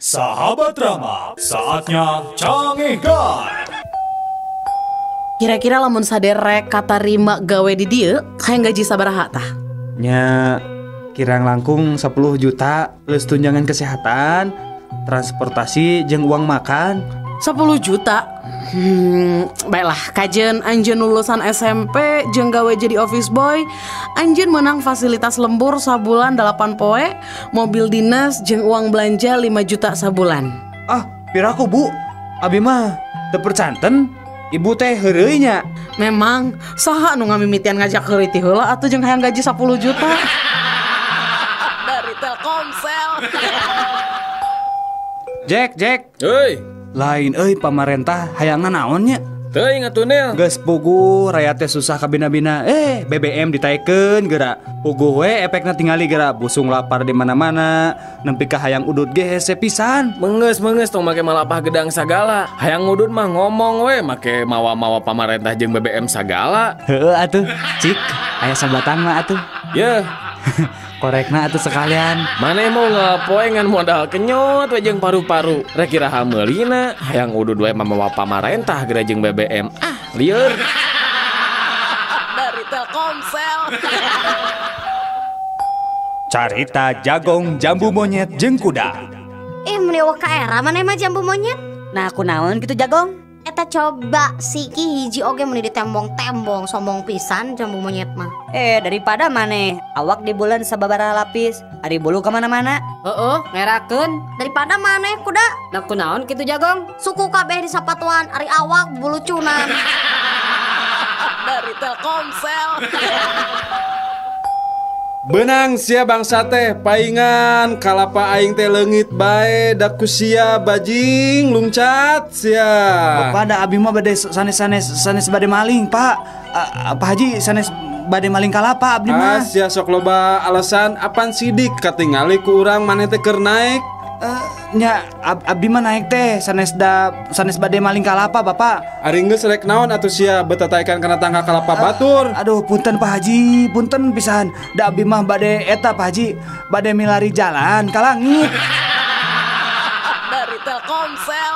Sahabat Rama, saatnya canggihkan. Kira-kira lamun saderek katarima gawe di dieu, hayang gaji sabaraha tah? Nya kirang langkung 10 juta plus tunjangan kesehatan, transportasi jeung uang makan. 10 juta? Baiklah, kajen anjeun lulusan SMP jeung gawe jadi office boy, anjeun menang fasilitas lembur sabulan 8 poe, mobil dinas jeung uang belanja 5 juta sabulan. Ah, piraku Bu, abi mah teu percanten. Ibu teh heureuy nya. Memang saha nu ngamimitian ngajak heureuy ti heula atuh jeung hayang gaji 10 juta. Dari Telkomsel. Jack, Jack. Heuy. Lain euy pamarentah hayangna naon nya? Teuing atuh Nel. Geus puguh rayat teh susah kabina-bina. BBM ditaekeun geura. Puguh we efekna tingali geura busung lapar di mana-mana, nempi ka hayang udud ge hese pisan. Mengeus tong make malapah gedang sagala. Hayang udud mah ngomong we make mawa-mawa pamarentah jeung BBM sagala. Heueuh atuh, cik, aya sabatang mah atuh. Yeuh. Korekna atuh sekalian. Maneh mau ngapoe ngan modal kenyot we jeung paru-paru. Rek iraha meulina, hayang udud we mamawa pamarentah geura jeung BBM. Ah, lieur. Dari Telkomsel. Carita jagong jambu monyet jeung kuda. Meni eueuh ka era maneh mah jambu monyet. Nah, kunaon kitu jagong? Eta coba siki hiji oge meni ditembong-tembong sombong pisan jambu monyet mah. Daripada maneh awak di bulan sababaraha lapis, ari bulu kemana-mana. Heeh, ngerakeun. Daripada maneh kuda. Nah kunaon kitu jagong? Suku kabeh di sapatuan, ari awak bulucunan. Dari Telkomsel. Benang sia bangsa teh paingan kalapa aing teh leungit bae da ku sia bajing lungcat sia. Bapak da abi mah bade sanes bade maling, Pak. Pak Haji sanes bade maling kalapa abdi mah. Ah sia sok loba alasan apan sidik katingali ku urang maneh teh keur naik. Nya abdi mah naik teh sanes bade maling kalapa Bapak. Ari geus rek naon atuh sia betataikan kana tangga kalapa batur. Aduh punten Pak Haji, punten pisan. Da abdi mah bade eta Pak Haji, bade milari jalan ka langit. Dari Telkomsel.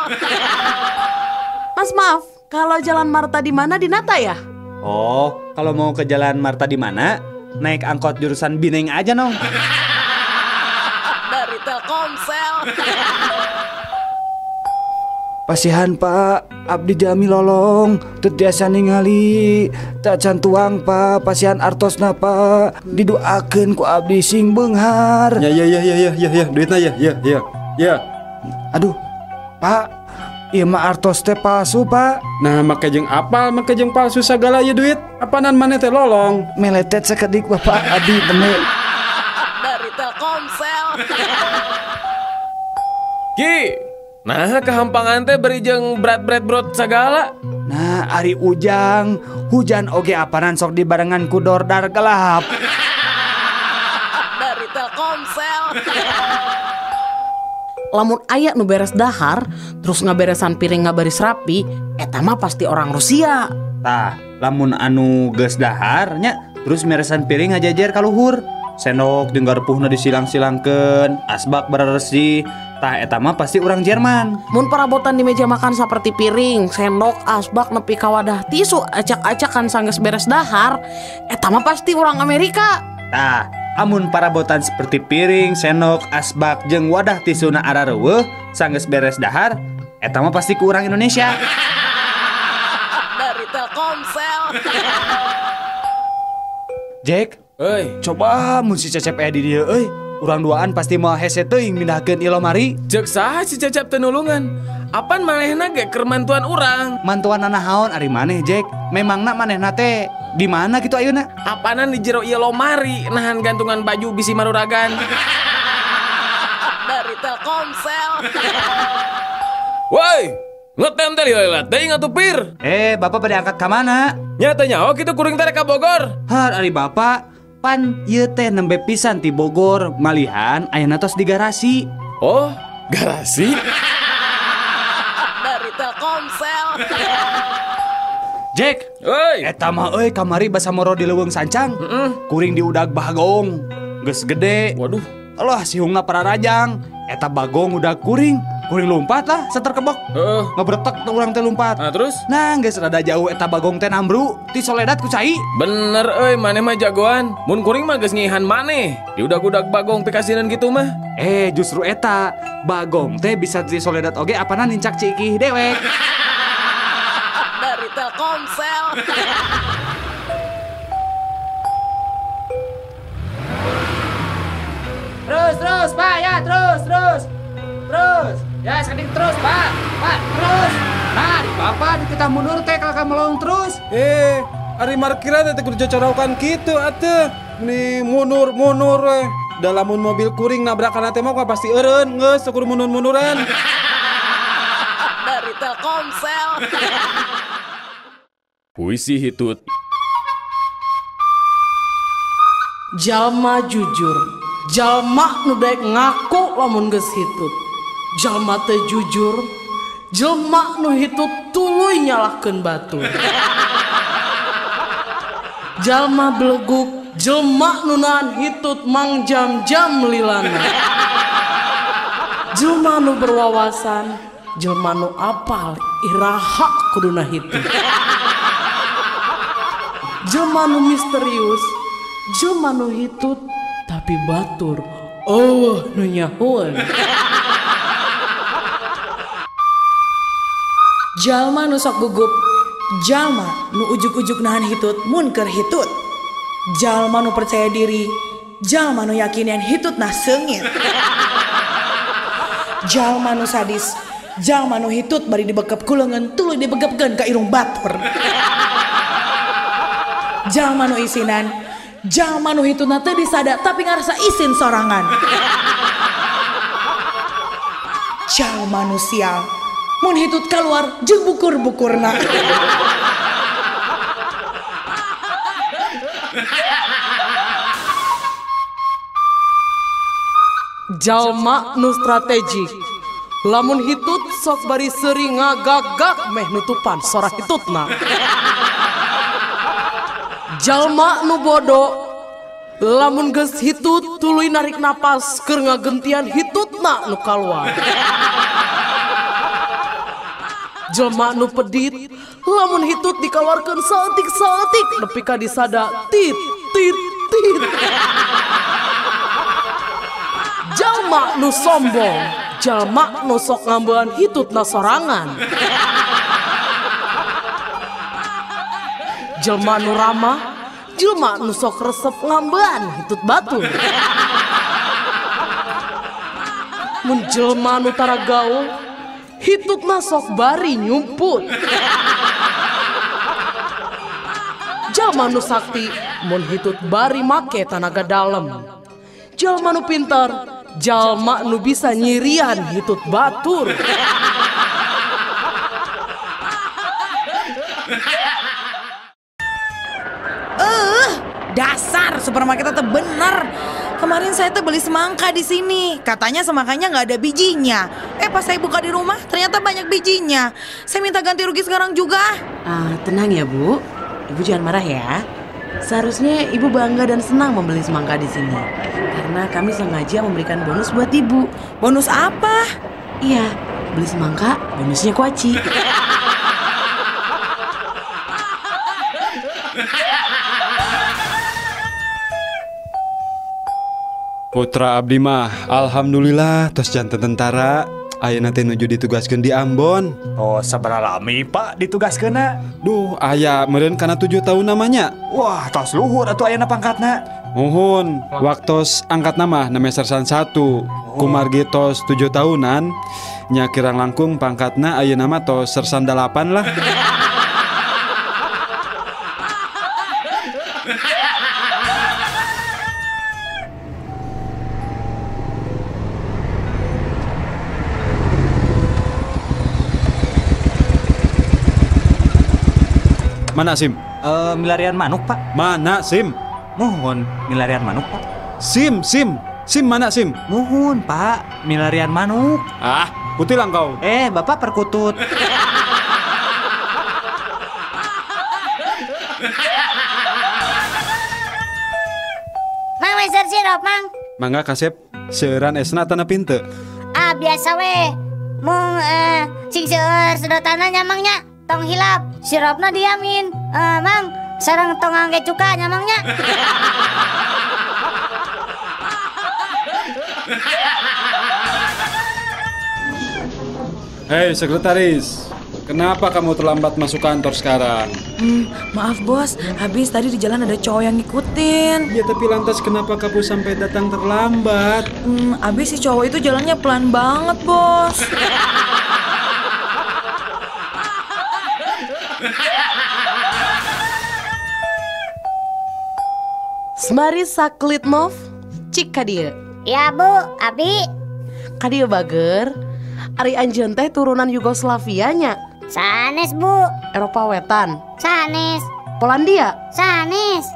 Mas maaf, kalau Jalan Marta di mana di Nata ya? Oh, kalau mau ke Jalan Marta di mana? Naik angkot jurusan Bineng aja nong. Dari Telkomsel. Pasihan Pak, abdi jami lolong, teu tiasa ningali, tacan tuang Pak, pasihan artosna Pak, didoakeun ku abdi sing beunghar. Ya ya ya ya ya ya ya, duitna ya ya ya ya. Aduh, Pak, ieu mah artos teh palsu Pak. Nah, make jeung apal, make jeung palsu sagala ieu duit. Apanan maneh teh lolong? Meletet sakedik Bapak, abdi teme. Dari Telkomsel. Ki, nah kehampangan teh beri jeung berat-berat brot sagala. Nah, ari ujang, hujan oge apanan sok dibarengan ku dordar gelap. Dari Telkomsel. Lamun aya nu beres dahar, terus ngaberesan piring ngabaris rapi, eta mah pasti orang Rusia. Tah, lamun anu geus dahar nya, terus meresan piring ngajajer ka luhur. Sendok jeung garpuhna disilang-silangkeun, asbak beresih. Tah eta mah pasti urang Jerman. Mun parabotan di meja makan saperti piring, sendok, asbak nepi ka wadah tisu acak-acakan sanggeus beres dahar, eta mah pasti urang Amerika. Tah, amun parabotan seperti piring, sendok, asbak jeung wadah tisuna arareuweuh sanggeus beres dahar, eta mah pasti ku urang Indonesia. Dari Telkomsel. Jack, euy, coba mun si Cecep aya di dieu euy. Urang duaan pasti moal hese teuing mindahkeun ieu lomari. Ceuk saha si Cecep teu nulungan? Apan manehna ge keur mantuan urang? Mantuan nanahaon ari maneh, Jack? Memangna manehna teh di mana kitu ayeuna? Apanan di jero ieu lomari nahan gantungan baju bisi maruragan. Dari Telkomsel. Woi, ngetem teh lila teuing atuh pir. Bapak bade angkat ka mana? Nya teh nyaho kitu kuring teh ka Bogor. Har ari bapak pan ieu teh nembe pisan ti Bogor malihan ayeuna tos di garasi. Oh, garasi? Dari Telkomsel. Jack, euy, eta mah euy kamari basa moro di leuweung sancang. Kuring diudag bagong. Geus gede. Waduh. Allah sihungna pararajang. Eta bagong udah kuring, kuring lompat lah seterkebok. Heeh. Ngebretek urang teh lompat. Nah, terus? Nah, geus rada jauh eta bagong teh nambru ti soledat ku cai. Bener euy, maneh mah jagoan. Mun kuring mah geus ngihan maneh. Diudag-udag bagong pikasinan gitu mah. Justru eta bagong teh bisa di soledat oge apana nincak cikih dewek. Dari Telkomsel. Terus, Pak, ya, terus. Terus. Ya, sekedik terus, Pak. Pak, terus. Nah, di Bapak di kita mundur teh kalau melong terus. Ari markiran teh kudu cocorokan kitu atuh. Meni mundur-mundur we. Da lamun mobil kuring nabrakan teh mah pasti eureun geus kudu mundur-munduran. Dari Telkomsel. Puisi hitut. Jalma jujur. Jalma nu daek ngaku lamun geus hitut. Jalma teu jujur, jelma nu hitut tuluy nyalahkeun batur. Jalma beleguk, jelma nu nahan hitut mang jam-jam lilana. Jelma nu berwawasan, jelma nu apal iraha kuduna hitut. Jelma nu misterius, jelma nu hitut tapi batur, oh nu nyahoan. Jalma nu sok gugup, jalma nu ujug-ujug nahan hitut mun keur hitut. Jalma nu percaya diri, jalma nu yakin yen hitut nah seungit. Jalma nu sadis, jalma nu hitut bari dibekep ku leungeun tuluy dibegepkeun ka irung batur. Jalma nu isinan, jalma nu hitutna teu disada tapi ngarasa isin sorangan. Jalma nu sial, mun hitut keluar jeung bukur-bukurna. Jalma nu strategik, lamun hitut sok bari seuri ngagagak meh nutupan sora hitutna. Jalma nu bodoh, lamun geus hitut tuluy narik napas keur ngagentian hitutna nu kaluar. Jelma nu pedit, lamun hitut dikaluarkeun saeutik-saeutik nepi ka disada tit tit tit. Jalma nu sombong, jalma nu sok ngambean hitutna sorangan. Jelma nu ramah, jelma nu sok resep ngambean hitut batur. Mun jelma nu tara gaul, hitutna sok bari nyumput. Jalma nu sakti, mun hitut bari make tanaga dalem. Jalma nu pintar, jalma nu bisa nyirian hitut batur. Dasar supermarket itu bener. Kemarin saya tuh beli semangka di sini. Katanya semangkanya nggak ada bijinya. Pas saya buka di rumah ternyata banyak bijinya. Saya minta ganti rugi sekarang juga. Tenang ya Bu. Ibu jangan marah ya. Seharusnya Ibu bangga dan senang membeli semangka di sini. Karena kami sengaja memberikan bonus buat Ibu. Bonus apa? Iya, beli semangka bonusnya kuaci. Putra abdi mah alhamdulillah tos janten tentara. Ayeuna teh nuju ditugaskeun di Ambon. Oh, sabaraha lami Pak ditugaskeunna? Duh, aya meureun kana 7 tahun namanya. Wah, tos luhur atuh ayeuna pangkatna. Muhun, waktos angkat nama name sersan 1. Kumargi tos 7 tahunan, nya kirang langkung pangkatna ayeuna mah tos sersan 8 lah. Mana SIM? Milarian manuk, Pak. Mana SIM? Mohon, milarian manuk, Pak. SIM, SIM. SIM mana SIM? Mohon, Pak. Milarian manuk. Ah, kutilang kau. Bapak perkutut. Mang, meser sirup, Mang. Mangga kasep. Seueuran esna tanah pinte. Ah biasa we. Mung sing seueur sedotanna nya Mang nya. Tong hilap, sirupna diamin. Mang, sareng tong ngangge cuka nya Mang nya. Hei sekretaris, kenapa kamu terlambat masuk kantor sekarang? Maaf bos, habis tadi di jalan ada cowok yang ngikutin. Ya tapi lantas kenapa kamu sampai datang terlambat? Habis si cowok itu jalannya pelan banget bos. Semari Saklitnov, cik kadieu. Ya bu, abi. Kadieu bager. Ari anjeun teh turunan Yugoslavia nya. Sanes bu. Eropa Wetan. Sanes. Polandia. Sanes.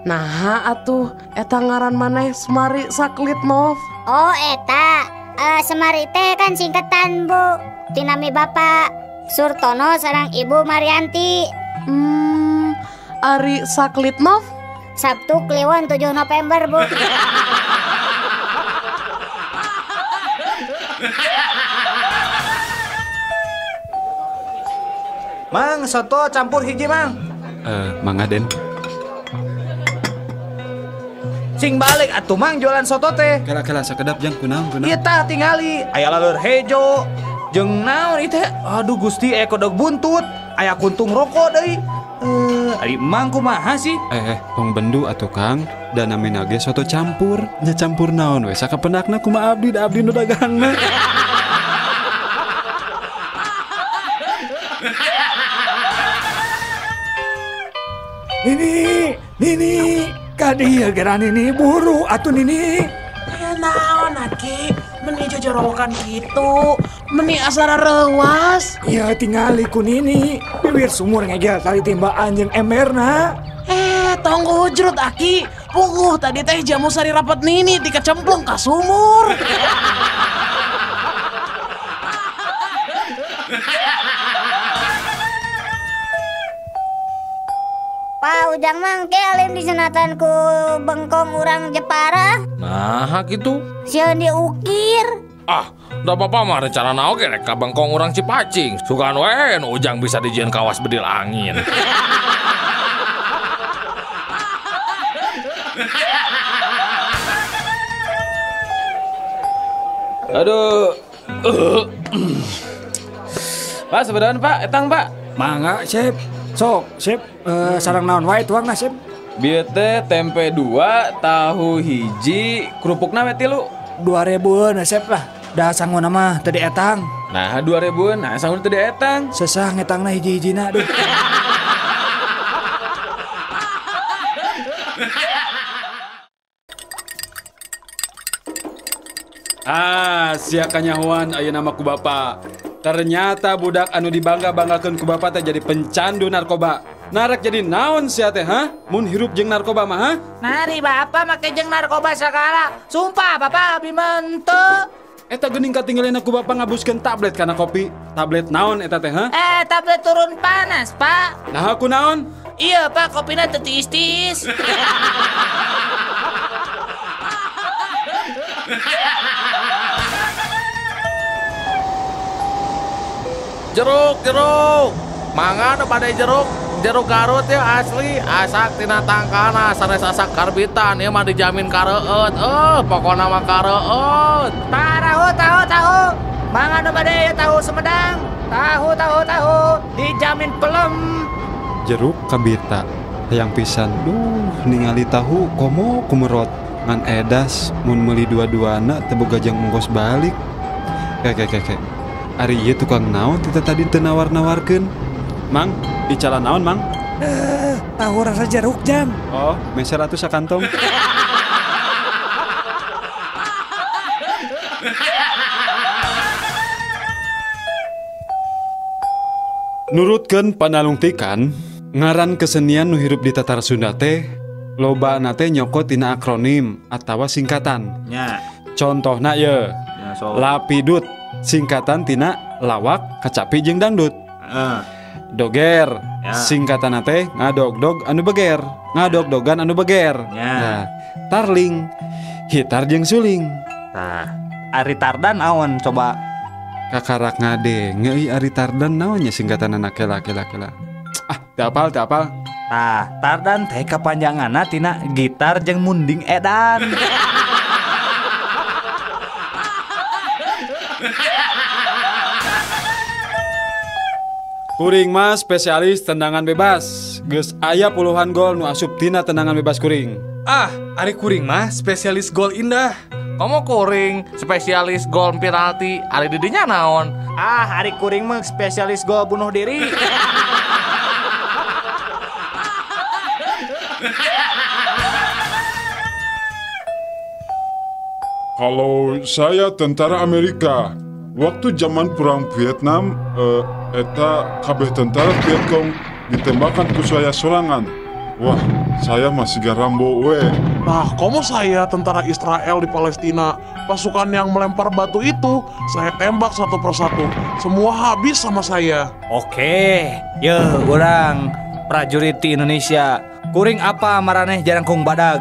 Nah atuh eta ngaran maneh Semari Saklitnov. Oh eta Semari teh kan singkatan bu. Tinami bapak Surtono sareng ibu Marianti. Ari Saklitnov Sabtu Kliwon 7 November bu. Mang, soto campur hiji mang. Mangga Den. Sing balik atuh mang jualan soto teh. Kala-kala sakedap jang kunaon kunaon. Ieu tah tingali, aya laleur hejo. Jeung naon ieu teh? Aduh Gusti, aya kodok buntut, aya kuntung rokok deui. Ari mang kumaha sih? Tong bendu atuh Kang, da namina ge soto campur. Nya campur naon we sakapendakna kumaha abdi da abdi nu dagangna. Nini, Nini, kadieu geura Nini buru atuh Nini. Ya naon aki, meni jojorowokan kitu, meni asara reuas. Ya tingali ku Nini, bibir sumur ngegel tali timbaan jeung emberna. Tong hujrut aki, puguh tadi teh jamu sari rapat Nini dikecemplung ka sumur. Pak Ujang mang ke alim disunatan ku bengkong urang Jepara. Nah gitu. Sieun diukir. Ah, da bapak mah rencana oge rek ka bengkong urang Cipacing. Sugan we nu Ujang bisa dijieun kawas bedil angin. Aduh. Pak, sebenarnya Pak, etang Pak. Mangga, Sip. Sok, Sip, sarang naon wae tuangna, Sip. Bieu teh tempe 2, tahu hiji, kerupukna we 3. 2000-eun Sip lah. Da sanguna mah teu dietang. Nah, 2000-eun, nah sanguna teu dietang. Sesah ngetangna hiji-hijina duh. Ah, sia kanyahoan ayeuna mah ku bapa. Ternyata budak anu dibangga-banggakeun ku bapa teh jadi pencandu narkoba. Narek jadi naon sia teh, ha? Mun hirup jeung narkoba mah, ha? Nari bapa make jeung narkoba sagala. Sumpah bapa abi mah henteu. Eta geuning katinggalina ku bapa ngabuskeun tablet kana kopi. Tablet naon eta teh, ha? Tablet turun panas, Pak. Nah, aku naon? Iya, Pak, kopina teu tiis-tiis. Jeruk, jeruk. Mangga nu bade jeruk, jeruk Garut ya asli, asak tina tangkana sanes asak karbitan ieu mah dijamin kareueut. Pokona mah kareueut. Tahu, tahu, tahu. Mangga nu bade tahu Sumedang. Tahu, tahu, tahu. Dijamin pelem. Jeruk kabita hayang pisan. Duh, ningali tahu komo kumerot. Ngan edas mun meuli dua-duana teu boga jang ongkos balik. Kek. Ari ieu tukang naon tita tadi teu nawar-nawarkeun. Mang, icalan naon, Mang? Tahu rasa jeruk jam. Oh, meser atuh sakantong. Nurutkeun panalungtikan, ngaran kesenian nu hirup di Tatar Sunda teh lobana teh nyokot tina akronim atawa singkatan. Nya. Contohna ye. Ya, so. Lapidut singkatan tina lawak, kacapi jeung dangdut. Doger ya. Singkatan teh ngadogdog anu beger, ngadogdogan anu beger. Ya. Nah, tarling hitar jeung suling. Tah, ari Tardan naon coba? Kakarak ngadenge euy ari Tardan naon nya singkatanana kela kela kela. Ah, teu apal teu apal. Tah, Tardan teh kapanjanganna tina gitar jeung munding edan. Kuring mah spesialis tendangan bebas. Geus aya puluhan gol nu asup tina tendangan bebas kuring. Ah, ari kuring mah spesialis gol indah. Komo kuring spesialis gol penalti, ari didinya naon? Ah, ari kuring mah spesialis gol bunuh diri. Kalau saya tentara Amerika, waktu zaman perang Vietnam, eta kabeh tentara Vietcong ditembakkan ku saya sorangan. Wah, saya masih Rambo we. Nah, komo saya tentara Israel di Palestina, pasukan yang melempar batu itu, saya tembak satu persatu. Semua habis sama saya. Oke, ye urang prajurit di Indonesia. Kuring apa maraneh jarangkung badag?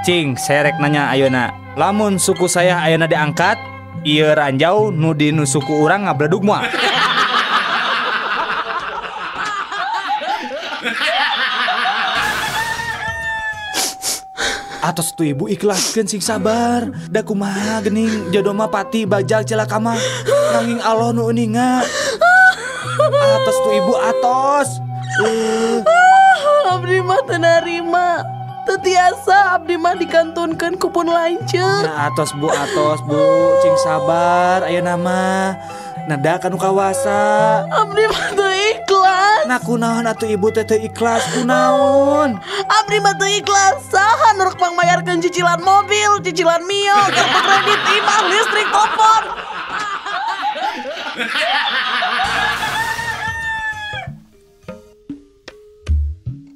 Cing, serek nanya ayeuna. Lamun suku saya ayeuna diangkat, ieu ranjau nu di nu suku urang ngabledug moal. Atos tuh ibu ikhlaskeun sing sabar. Da kumaha geuning jodoh mah pati bajal celaka mah. Nanging Allah nu uninga. Atos tuh ibu atos. Abdi mah teu narima. Teu tiasa abdi mah dikantunkeun ku pun lanceuk. Nah, atos bu, cing sabar ayeuna mah. Nada kanu kawasa. Abdi mah teu ikhlas. Nah kunaon atuh ibu teh teu ikhlas kunaon? Abdi mah teu ikhlas. Saha nu rek mangmayarkeun cicilan mobil, cicilan Mio, kartu kredit, imah, listrik, telepon.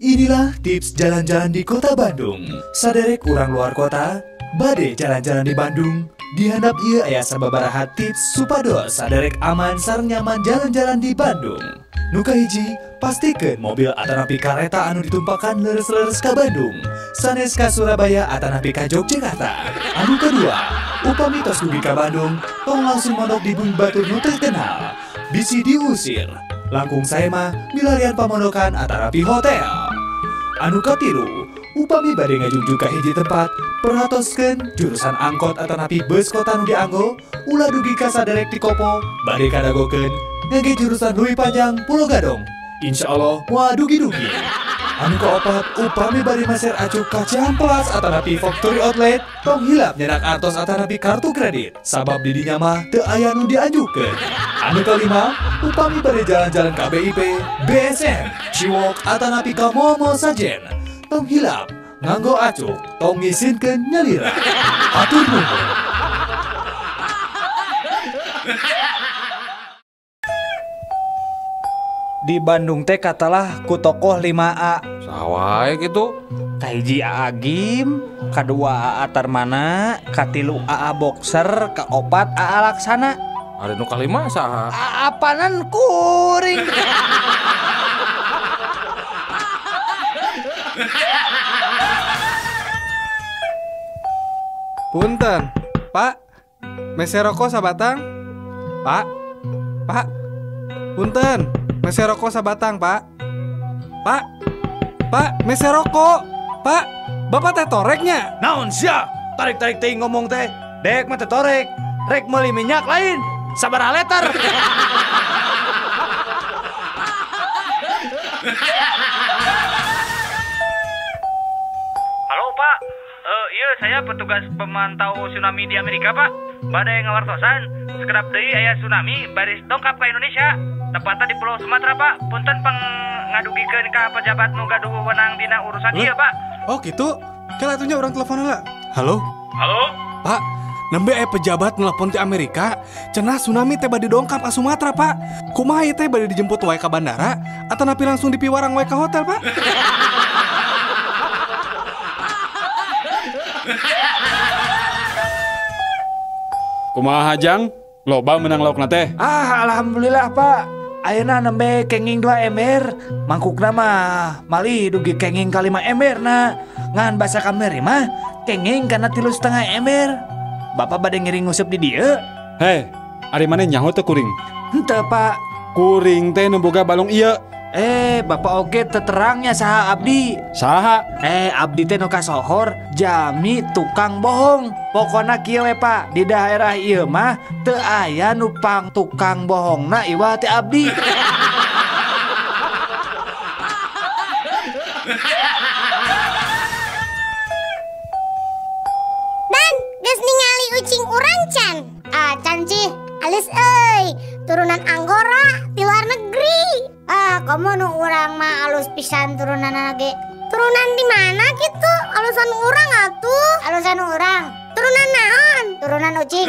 Inilah tips jalan-jalan di kota Bandung. Saderek urang luar kota, bade jalan-jalan di Bandung. Dihandap ieu aya sababaraha tips supados saderek aman sareng nyaman jalan-jalan di Bandung. Nu kahiji, pastikeun mobil atanapi kareta anu ditumpakan leres-leres ka Bandung, sanes ka Surabaya atanapi ka Yogyakarta. Anu kedua, upami tos dugi ka Bandung, tong langsung mondok di bumi batur nu terkenal. Bisi diusir. Langkung sae mah milarian pamondokan atanapi hotel. Anu katilu, upami bade ngajungjung ka hiji tempat, perhatoskeun jurusan angkot atanapi bus kota nu dianggo, ulah dugi ka saderek ti Kopo, bade kadagokeun ngangge jurusan Leuwi Panjang Pulo Gadung. Insyaallah moal dugi-dugi. Anu kaopat, upami bade maser acuk ka Cihampelas atanapi Factory Outlet, tong hilap nyenak artos atanapi kartu kredit, sabab di dinya mah teu aya nu dianjukeun. Anu kalima, upami bade jalan-jalan ka BIP, BSM, Ciwok atanapi ka mall-mall sajen, tong hilap nganggo acuk, tong ngisinkeun nyalira. Hatur nuhun. Di Bandung teh katalah ku tokoh 5A. Sawae gitu. Kahiji AA Gim, kadua AA Tarmana, katilu AA Boxer, kaopat AA Laksana. Ari nu kalima saha? AA panan kuring. Punten, Pak. Mese rokok sabatang? Pak. Pak. Punten, mese rokok sabatang, Pak. Pak. Pak, mese rokok. Pak, Bapak teh toreknya. Naon sia? Tarik-tarik teuing ngomong teh. Dek mah teh torek. Rek meuli minyak lain. Sabaraha liter. Halo, Pak. Iya, saya petugas pemantau tsunami di Amerika, Pak. Badai ngawartosan, sekedap deui aya tsunami baris dongkap ka Indonesia. Tepatnya di Pulau Sumatera, Pak. Punten pangadugikeun ka pejabat nu gaduh wewenang dina urusan ieu, Pak. Oh, gitu. Kela atunya urang telepon heula. Halo? Halo? Pak, nembe aya pejabat nelpon ti Amerika, cenah tsunami teh bade dongkap ka Sumatera, Pak. Kumaha ieu teh bade dijemput wae ka bandara atanapi langsung dipiwarang wae ka hotel, Pak? Kumaha Jang? Loba menang laukna teh. Ah, alhamdulillah, Pak. Ayeuna nembe kenging 2 ember, mangkukna mah malih dugi kenging ka 5 ember na. Ngan basa kamari mah kenging kana 3,5 ember. Bapak bade ngiring nguseup di dieu. Hei, ari maneh nyaho teu kuring? Henteu, Pak. Kuring teh nu boga balong ieu. Bapak oge teu terangnya saha abdi. Saha? Abdi teh nu kasohor jami tukang bohong. Pokona kieu we, Pak, di daerah ieu mah teu aya nu pang tukang bohongna iwal teh abdi. Dan geus ningali ucing urang can. Ah, can cih, alus euy, turunan Anggora di luar negeri. Ah, komo nu urang mah alus pisan turunanna ge. Turunan di mana gitu? Alusan urang atuh. Alusan urang. Turunan naon? Turunan ucing.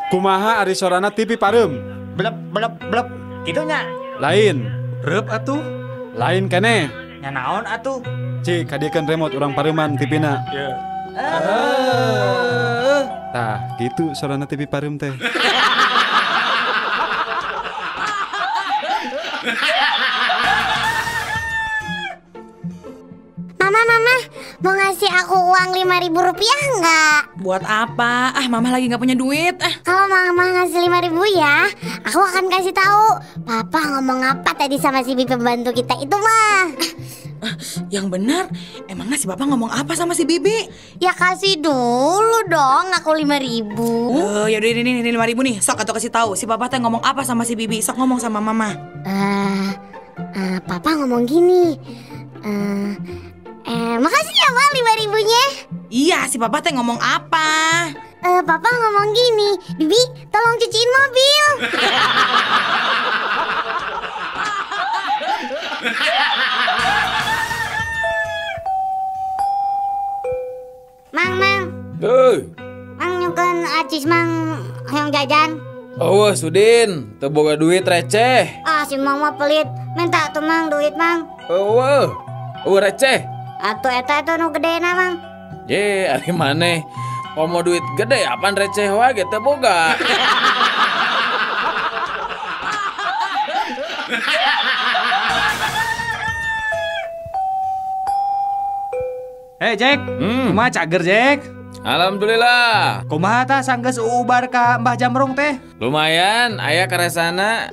Kumaha ari sorana TV pareum? Blep blep blep. Kitu nya. Lain. Reup atuh. Lain keneh. Nya naon atuh? Cik, kadiekeun remote urang pareuman TV-na. Ye. Tah, gitu sorana TV pareum teh. Mama, mama, mau ngasih aku uang 5.000 rupiah nggak? Buat apa? Ah, mama lagi nggak punya duit. Ah. Kalau mama ngasih 5.000 ya, aku akan kasih tahu. Papa ngomong apa tadi sama si bibi pembantu kita itu mah? Yang benar, emangnya si bapak ngomong apa sama si bibi? Ya kasih dulu dong aku 5.000. Oh, yaudah ini 5.000 nih. Sok atau kasih tahu si papa teh ngomong apa sama si bibi. Sok ngomong sama mama. Papa ngomong gini. Makasih ya Ma 5.000-nya. Iya, si papa teh ngomong apa? Papa ngomong gini, Bibi tolong cuciin mobil. Mang, mang. Mang nyungkeun acis mang hayang jajan. Oh, Sudin, teu boga duit receh. Ah, si mang mah pelit. Minta tuh mang duit mang. Eueuh. Eueuh receh. Atuh eta eta nu gedena mang. Ye, ari maneh komo duit gede apaan receh wae ge teu boga. Hei Jack, kumaha cager Jack? Alhamdulillah. Kumaha tah sanggeus uubar ka Mbah Jamrong teh? Lumayan, aya karesana.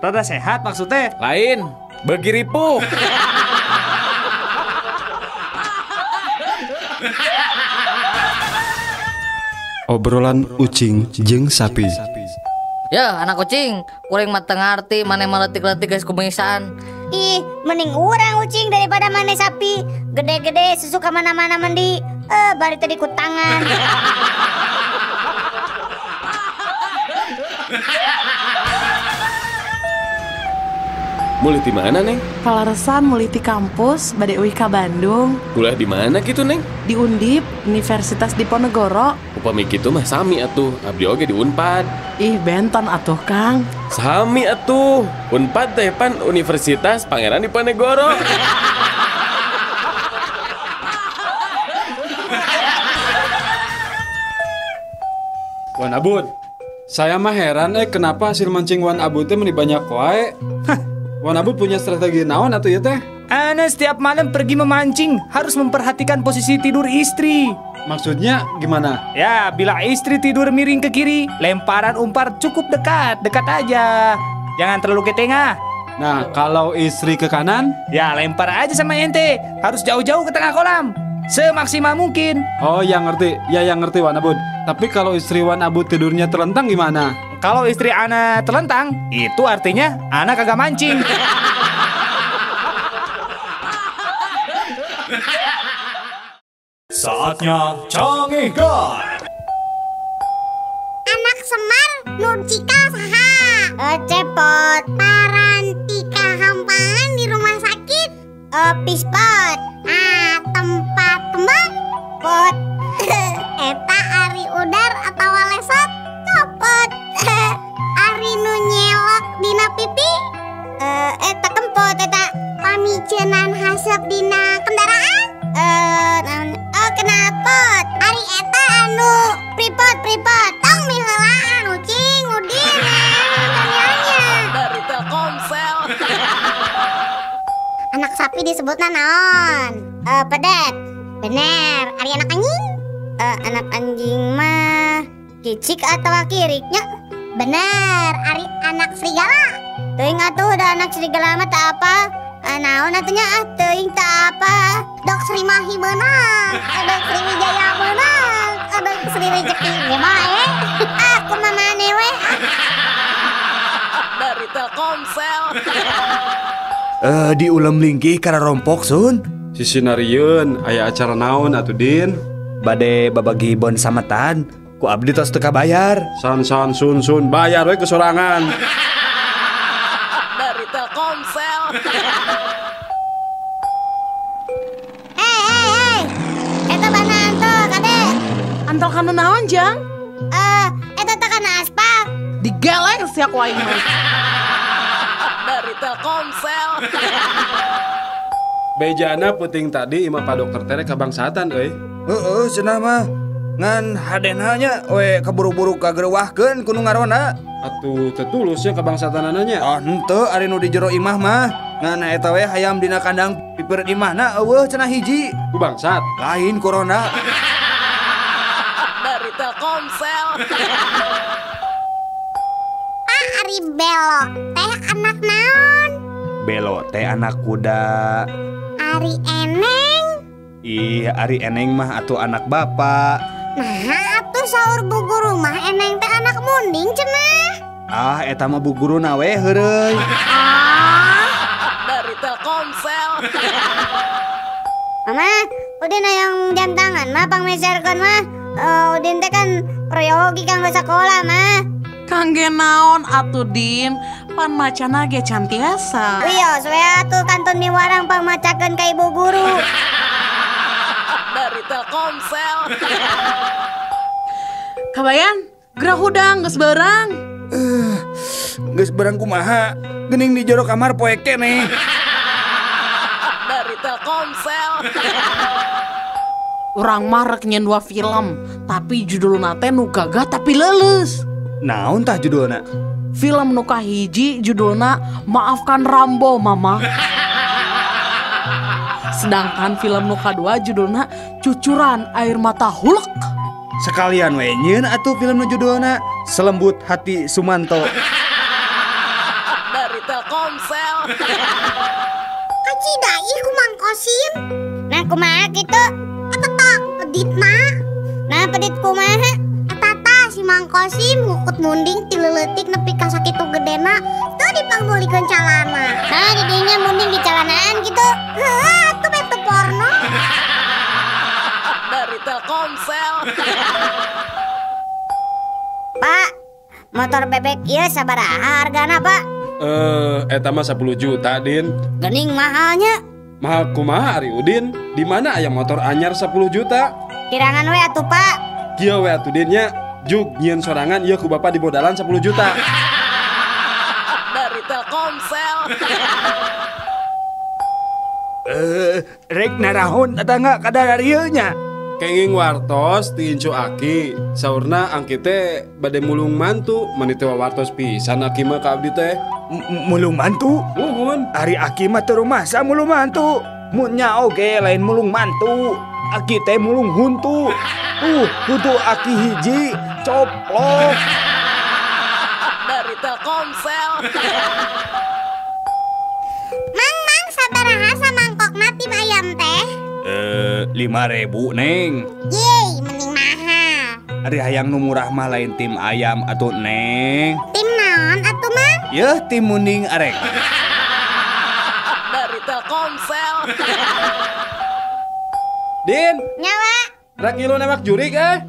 Rada sehat maksudnya? Lain, beuki ripuh. Obrolan ucing jeung sapi. Ya, anak kucing, kuring mah teu ngarti maneh mah leutik-leutik geus kumisan. Ih, mending urang ucing daripada maneh sapi. Gede-gede susu ka mana-mana mandi. Bari tadi ku tangan. Mulih di mana, Neng? Palaresan mulih ti kampus, bade uih ka Bandung. Kuliah di mana gitu, Neng? Di Undip, Universitas Diponegoro. Upami kitu mah sami atuh, abdi oge di Unpad. Ih, benten atuh, Kang. Sami atuh, Unpad teh pan Universitas Pangeran Diponegoro. Wan Abud, saya mah heran kenapa hasil mancing Wan Abud teh meni banyak wae. Wan Abud punya strategi naon atuh ieu teh? Ana setiap malam pergi memancing harus memperhatikan posisi tidur istri. Maksudnya gimana? Ya, bila istri tidur miring ke kiri, lemparan umpan cukup dekat, dekat aja. Jangan terlalu ke tengah. Nah, kalau istri ke kanan? Ya, lempar aja sama ente. Harus jauh-jauh ke tengah kolam. Semaksimal mungkin. Oh, yang ngerti. Ya, yang ngerti Wan Abud. Tapi kalau istri Wan Abud tidurnya telentang gimana? Kalau istri ana telentang, itu artinya ana kagak mancing. Saatnya Cangehgar. Anak Semar nu cikal saha? Cepot. Parantika hampangan di rumah sakit. Pispot. Ah, tempat kembang. Pot. Eta ari udar atau lesot. Copot. Ari nu nyelok dina pipi. Eta kempot eta. Pamicenan hasep dina kendaraan. Oh kenapot. Ari eta anu pripot pripot. Tong miheulaan ucing udin. Tanyanya. Dari Telkomsel. sapi disebutna naon? Pedet. Bener. Ari anak anjing? Anak anjing mah kicik atau kiriknya? Bener. Ari anak serigala. Teuing atuh da anak serigala mah teu apa? Naon atuh nya ah teuing teu apa? Dok Sri Mahi meunang, dok Sri Wijaya meunang, dok Sri Rezeki ge bae. Ah kumaha maneh we? Dari Telkomsel. Di ulem linggih kana rompok sun. Sisinarieun aya acara naon atuh Din? Bade babagi bon sametan, ku abdi tos teu kabayar. San san sun sun bayar we kesorangan. Dari Telkomsel. Hei. Eta bana antel kade. Antel kana naon jang? Eta teh kana aspal. Digeleng sia ku aing mah. Dari Telkomsel. Bejana peuting tadi imah Pak Dokter tere kabangsatan euy. Heeh, cenah mah. Ngan hadena nya we kaburu-buru kagerewahkeun ku nu ngaronda. Atuh teu tulus nya kabangsatanana nya. Ah henteu ari nu di jero imah mah. Ngan eta we hayam dina kandang pipireun imahna eueuh cenah hiji. Ku bangsat. Lain corona. Dari Telkomsel. Ah ari Belo teh anak naon? Belo teh anak kuda. Ari Eneng? Ih, ari Eneng mah atuh anak bapak. Nah, atuh saur bu guru mah Eneng teh anak munding cenah. Ah, eta mah bu guruna we heureuy. Ah, dari Telkomsel. Mama, Udin hayang jam tangan mah pangmeserkeun mah. Udin teh kan proyogi kanggo sakola mah. Kangge naon atuh Din? Pan macana ge can tiasa. Wios we atuh kantun miwarang pangmacakeun ka ibu guru. Dari Telkomsel. Kabayan, gerah hudang geus beurang. Geus beurang kumaha? Geuning di jero kamar poe keneh. Dari Telkomsel. Urang mah rek nyeun dua film, tapi judulna teh nu gagah tapi leuleus. Naon tah judulna? Film nu kahiji judulna Maafkan Rambo Mama. Sedangkan film nu kadua judulna Cucuran Air Mata Hulk. Sekalian we nyieun atuh film nu judulna Selembut Hati Sumanto. Dari Telkomsel. Kacida ih ku Mang Kosim. Nah kumaha kitu? Eta tah peditna. Nah pedit kumaha? Eta tah si Mang Kosim ngukut munding ti leuletik nepi ka sakitu gedena teu dipangmulikeun calana. Nah didinya munding di calanaan kitu. Heuh atuh bete porno. Dari Telkomsel. Pak, motor bebek ieu sabaraha hargana, Pak? Eta mah 10 juta, Din. Geuning mahalnya. Mahal kumaha ari Udin? Di mana aya motor anyar 10 juta? Kirangan we atuh, Pak. Kieu we atuh Din nya, jug nyieun sorangan ieu ku bapak dibodalan 10 juta. Dari Telkomsel. Rek narahun tetangga kadar ieu nya. Kenging wartos ti incu aki, saurna angki teh bade mulung mantu, mani teh wartos pisan aki mah ka abdi teh. Mulung mantu? Muhun. Ari aki mah teu rumasa mulung mantu. Mun nya oge lain mulung mantu. Aki teh mulung huntu. Huntu aki hiji coplok. Dari Telkomsel. Mang, mang sabaraha samangkokna tim ayam teh? 5.000 Neng. Yeay, mending mahal. Ari hayang nu murah mah lain tim ayam atuh Neng. Tim naon atuh Mang? Yeuh tim munding arek. Dari Telkomsel. Din. Nyawa. Rek ngilu nembak jurik eh?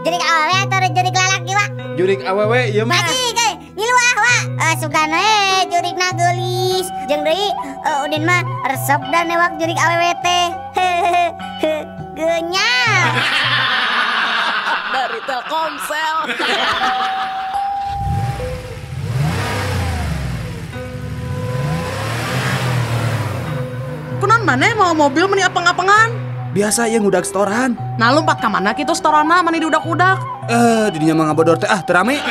Jurik awewe atau jurik lalaki wa? Jurik awewe ieu mah. Pasti euy, ngilu ah wa. Sugan we jurikna geulis. Jeung deui Udin mah resep dan newak jurik awewe teh. Genyal. Dari Telkomsel. Kunaon maneh mau mobil meni apeng-apengan? Biasa ya ngudak setoran. Nah lompat ka mana kitu setorana mani diudak-udak? Didinya mah ngabodor teh ah teu rame.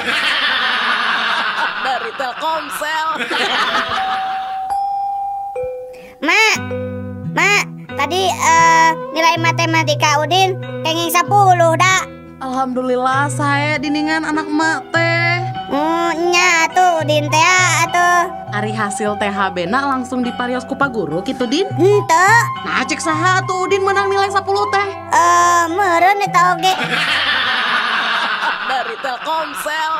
Dari Telkomsel. Ma, Tadi nilai matematika Udin kenging 10 dah. Alhamdulillah saya diningan anak mak teh. Nya atuh Udin teh atuh. Ari hasil THB na langsung diparios ku Pak Guru kitu Din? Henteu. Nah cek saha atuh Udin menang nilai 10 teh? Meureun eta oge. Dari Telkomsel.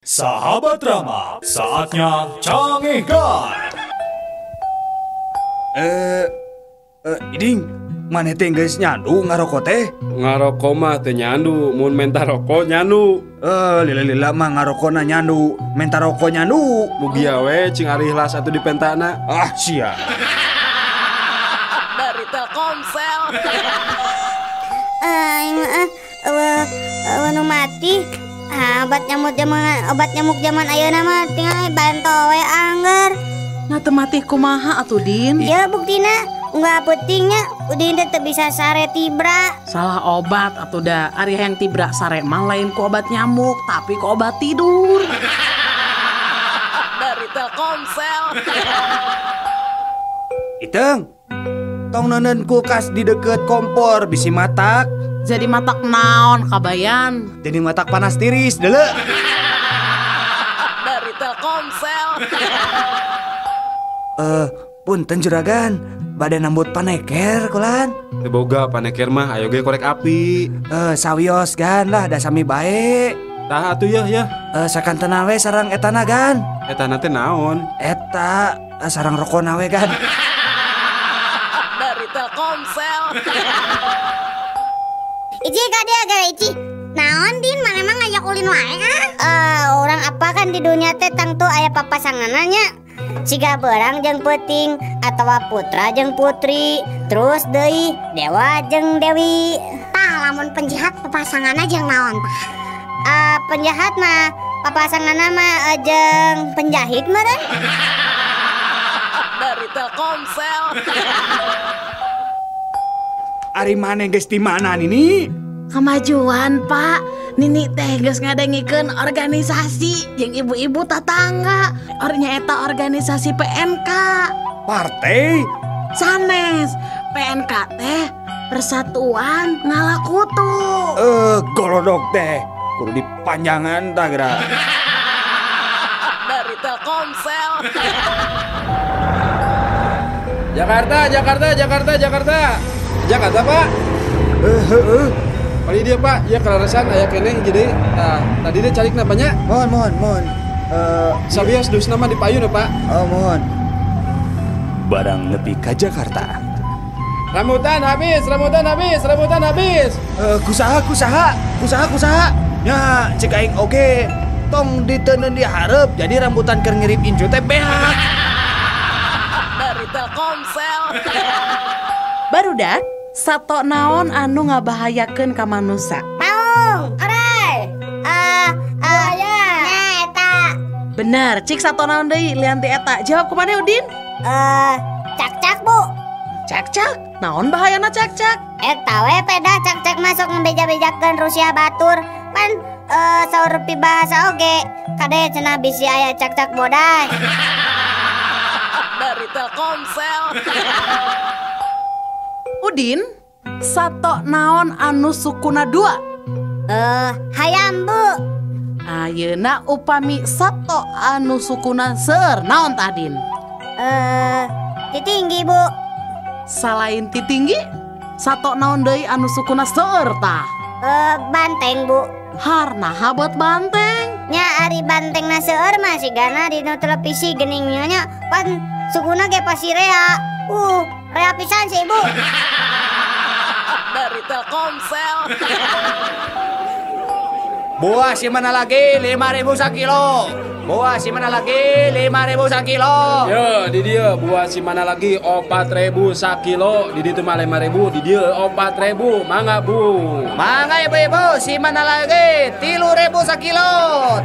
Sahabat Rama, saatnya Cangehgar. Iding, maneh teh geus nyandu ngaroko teh? Ngaroko mah teu nyandu, mun menta rokok nyandu. Lila-lila mah ngarokona nyandu, menta rokok nyandu. Mugia we cing ari ikhlas atuh dipentana. Ah, sia. Dari Telkomsel. Nu mati. Obat nyamuk zaman ayeuna mah tinggal banto we angger. Nah teu mati kumaha atuh Din? Ya buktina nggak pentingnya Udin teh bisa sare tibra. Salah obat atuh da. Ari yang tibra sare mah lain ku obat nyamuk tapi ku obat tidur. Dari Telkomsel. Iteng, tong neuneun kulkas di deket kompor bisi matak. Jadi matak naon kabayan? Jadi matak panas tiris deuleu. Dari Telkomsel. Punten juragan, bade nambut paneker kulan. Teu boga paneker mah ayo ge korek api. Sawios gan lah da sami bae. Tah atuh yeuh yeuh. Sakantena we sareng etana gan. Etana teh naon? Eta sareng rokona we gan. Dari Telkomsel. Ici ka dia gara Ici. Naon Din mana mah ngajak ulin wae ah? Orang apa kan di dunia teh tangtu aya papasanganna. Siga berang jeung peuting atawa putra jeung putri, terus deui dewa jeung dewi. Tah lamun penjahat papasanganna jeung naon tah? Penjahat mah papasanganna mah jeung penjahit meureun. Dari Telkomsel. Ari maneh geus di mana Nini? Kemajuan Pak, Nini teh geus ngadengikeun organisasi jeung ibu-ibu tatangga. Ornya eta organisasi PNK. Partai? Sanes, PNK teh Persatuan Ngalakutu. Golodok teh kudu dipanjangan tah geura. Dari Telkomsel. Jakarta, Jakarta, Jakarta, Jakarta. Jakarta, Pak. Heeh. Kali dia Pak, ya kelaresan aya keneh jadi. Nah, tadi dia cari kenapanya? Mohon. Sabios dus nama di payun Pak. Oh, mohon. Barang nepi ka Jakarta. Rambutan habis, rambutan habis, rambutan habis. Kusaha. Nya, cek aing oge. Tong diteundeun di hareup, jadi rambutan keur ngirip incu teh beak. Dari Telkomsel. Barudak, sato naon anu ngabahayakeun ka manusa? Maung, orai. Buaya. Nya eta. Bener, cik sato naon deui lian ti eta. Jawab kumaha Udin? Cak-cak, Bu. Cak-cak? Naon bahayana cak-cak? Eta we peda cak-cak masuk ngebeja-bejakeun Rusia batur. Pan saur pibahasa oge. Kade cenah bisi aya cak-cak boday. Dari Telkomsel. Udin, sato naon anu sukuna dua? Hayam, Bu. Ayeuna upami sato anu sukuna seueur naon tah, Din? Titinggi, Bu. Salain titinggi, sato naon deui anu sukuna seueur tah? Banteng, Bu. Harnaha buat banteng? Nya ari bantengna seueur mah sigana dina televisi geuning nya pan sukuna ge pasti rea. Rea pisan sih, Bu. Dari Telkomsel. Buah si mana lagi 5.000 sakilo. Buah si mana lagi 5.000 sakilo. Yo, di dia buah si mana lagi 4.000 sakilo. Di ditu mah 5.000, di dia 4.000. Mangga, Bu. Mangga ibu-ibu, si mana lagi 3.000 sakilo.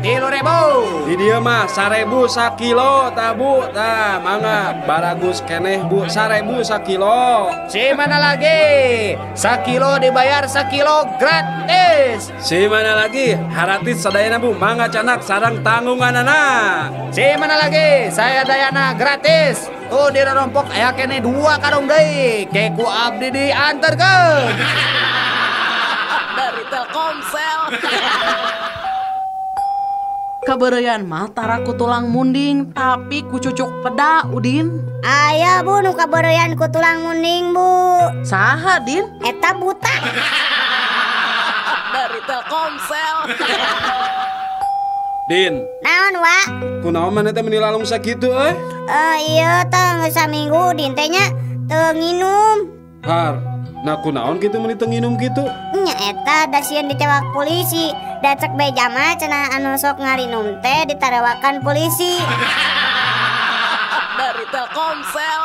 3.000. Di dia mah 1.000 sakilo tah, Bu. Tah, mangga baragus keneh, Bu. 1.000 sakilo. Si mana lagi? Sakilo dibayar sakilo gratis. Si mana lagi? Haratis sadayana, Bu. Mangga canak sarang tanggunganana. Si mana lagi? Saya Dayana gratis. Tuh di rompok aya keneh 2 karung deui. Ke ku abdi diantarkeun. Dari Telkomsel. Kabeureuyan mah tara ku tulang munding tapi ku cucuk peda Udin. Aya Bu nu kabeureuyan ku tulang munding Bu. Saha Din? Eta buta. Dari Telkomsel. Din. Naon wa? Kunaon maneh teh meuni lalung sakitu euy? Ieu teh geus saminggu Din teh nya teu nginum. Har, nah kunaon kitu meuni teu nginum kitu? Nya eta da sieun ditewak polisi. Da cek beja mah cenah anu sok ngarinum teh ditarewakan polisi. Dari Telkomsel.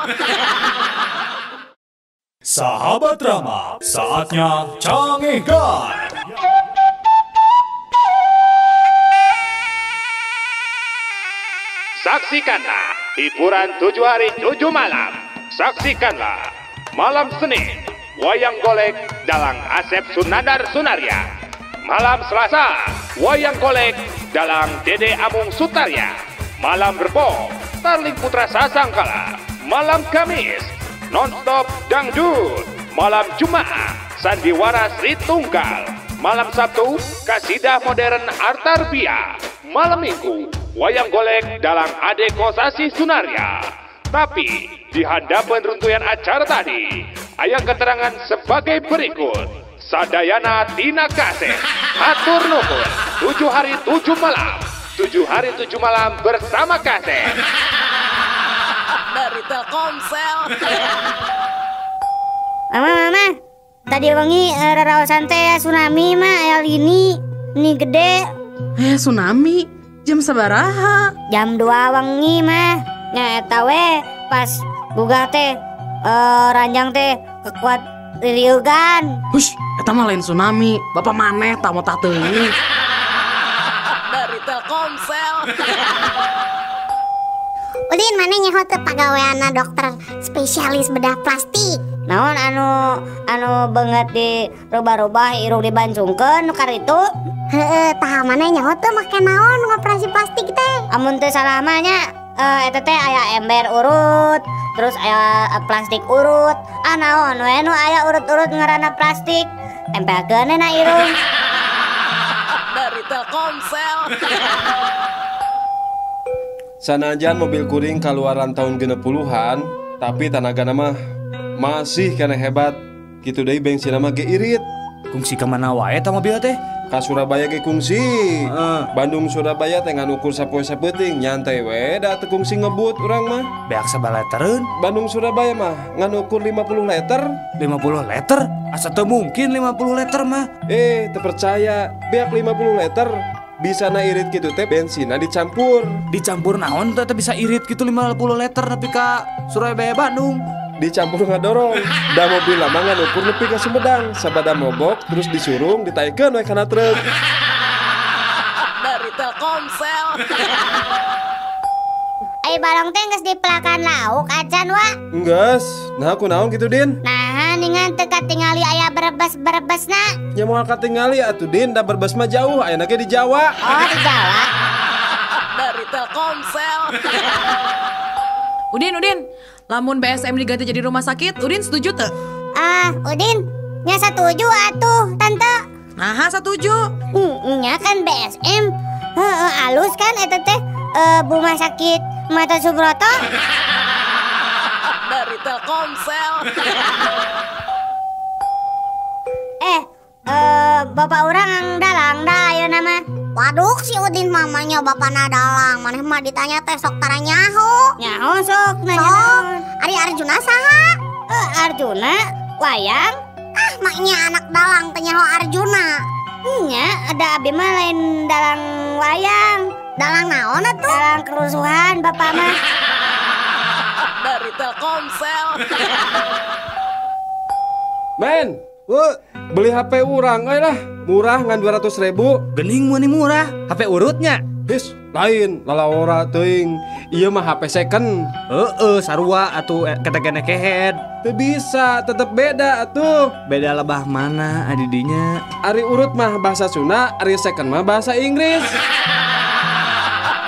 Sahabat Rama, saatnya Cangehgar. Saksikanlah hiburan 7 hari 7 malam. Saksikanlah malam Senin, wayang golek dalang Asep Sunandar Sunarya. Malam Selasa, wayang golek dalang Dede Amung Sutarya. Malam Rebo, Tarling Putra Sasangkala. Malam Kamis, nonstop dangdut. Malam Jumat, sandiwara Sri Tunggal. Malam Sabtu, kasidah modern Artarbia. Malam Minggu, wayang golek dalang Ade Kosasi Sunarya. Tapi di hadapan runtuyan acara tadi, ayah keterangan sebagai berikut. Sadayana Tina Kaseh, hatur nuhun, 7 hari 7 malam, 7 hari 7 malam bersama Kaseh. Dari Telkomsel. Mama, mama, tadi wengi raraosan teh tsunami mah aya lini, ini gede. Tsunami? Jam sabaraha? Jam 2 wengi mah. Nya eta we pas gugah teh ranjang teh kekuat ririugan. Hush, eta mah lain tsunami. Bapak maneh tah mau tah teuing. Dari Telkomsel. Udin maneh nyaho teu pagaweanna dokter spesialis bedah plastik. Naon anu beungeut di rubah-rubah irung dibancungkeun nu karitu? Heeh, tah maneh nyaho teu make naon ngoperasi plastik teh? Amun teu salah mah nya eta teh aya ember urut, terus aya plastik urut. Ah naon we nu aya urut-urut ngaranna plastik, tempelkeun na irung. Dari Telkomsel. Sanajan mobil kuring kaluaran tahun 60-an, tapi tanagana mah masih kena hebat. Kitu deui bensin mah ge irit. Kungsi ka mana wae ta mobil teh? Ka Surabaya ge kungsi. Bandung Surabaya teh ngan ukur sapoe sapeuting, nyantai we da teu kungsi ngebut urang mah. Beak sabalatereun. Bandung Surabaya mah ngan ukur 50 liter. 50 liter? Asa teu mungkin 50 liter mah. Teu percaya, beak 50 liter. Bisa na irit gitu teh bensinna dicampur. Dicampur naon teh bisa irit gitu 50 liter nepi ka Surabaya Bandung. Dicampur ngadorong. Da mobil lama ngan ukur nepi ka Sumedang, sabada mogok terus disurung ditaekeun we kana truk. Dari Telkomsel. Ai balong teh geus dipelakan lauk acan wa? Enggeus. Nah kunaon kitu Din? Nah ningan teu katingali aya berebes-berebesna. Nya moal katingali atuh Din, da berebes mah jauh, ayeuna ge di Jawa. Oh, di Jawa. Dari Telkomsel. Udin, Udin, lamun BSM diganti jadi rumah sakit, Udin setuju teu? Ah, Udin, nya setuju atuh, Tante. Nah, setuju. Nya kan BSM, heeh, alus kan eta teh rumah sakit Mata Subroto. Dari Telkomsel. Bapak urang dalang dah ayeuna mah. Waduh si Udin mamanya bapana dalang. Maneh mah ditanya teh sok tara nyaho. Nyaho sok nanya naon. Ari Arjuna saha? Arjuna wayang. Ah maknya anak dalang teh nyaho Arjuna. Nya ada abi mah lain dalang wayang. Dalang naon atuh? Dalang kerusuhan bapak mah. Dari Telkomsel. Men, beli HP urang euy lah. Murah ngan 200.000. Gening mun murah, HP urutnya. His, lain lalaora teuing. Ieu mah HP second. Heeh, sarua atuh ketegene kehead. Teu bisa, tetep beda atuh. Beda lebah mana adidinya? Ari urut mah bahasa Sunda, ari second mah bahasa Inggris.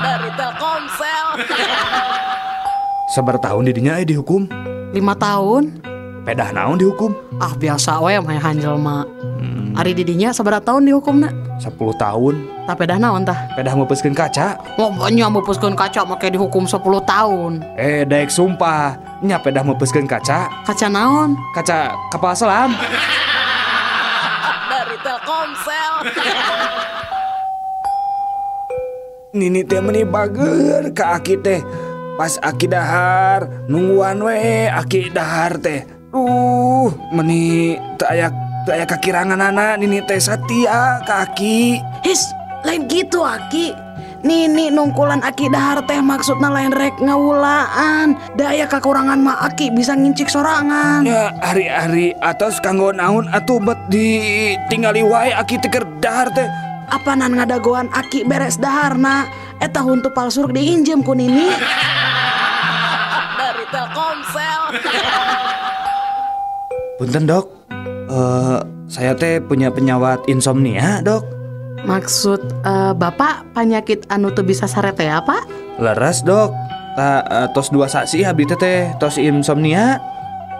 Dari Telkomsel. Sabar tahun didinya dihukum? 5 tahun. Pedah naon dihukum? Ah biasa we mah hanjelma. Ari didinya sabaraha tahun dihukumna? 10 tahun. Tah pedah naon tah? Pedah meupeuskeun kaca. Nya meupeuskeun kaca make dihukum 10 tahun. Daek sumpah, nya pedah meupeuskeun kaca. Kaca naon? Kaca kapal selam. Dari Telkomsel. Nini teh meni bager ka aki teh. Pas aki dahar, nungguan we aki dahar teh. Meni teu aya kakiranganana nini teh satia ka aki. His, lain gitu aki. Nini nungkulan aki dahar teh maksudna lain rek ngawulaan. Da aya kakurangan mah aki bisa ngincik sorangan. Ya hari-hari atos kanggo naon atuh bet ditinggali wae aki teh keur dahar teh. Apanan ngadagoan aki beres daharna. Eta huntu palsu diinjem ku nini. Dari Telkomsel. Punten dok, saya teh punya penyawat insomnia dok. Maksud bapak penyakit anu teu bisa sare teh apa? Leres dok, tos 2 sasi abdi teh tos insomnia.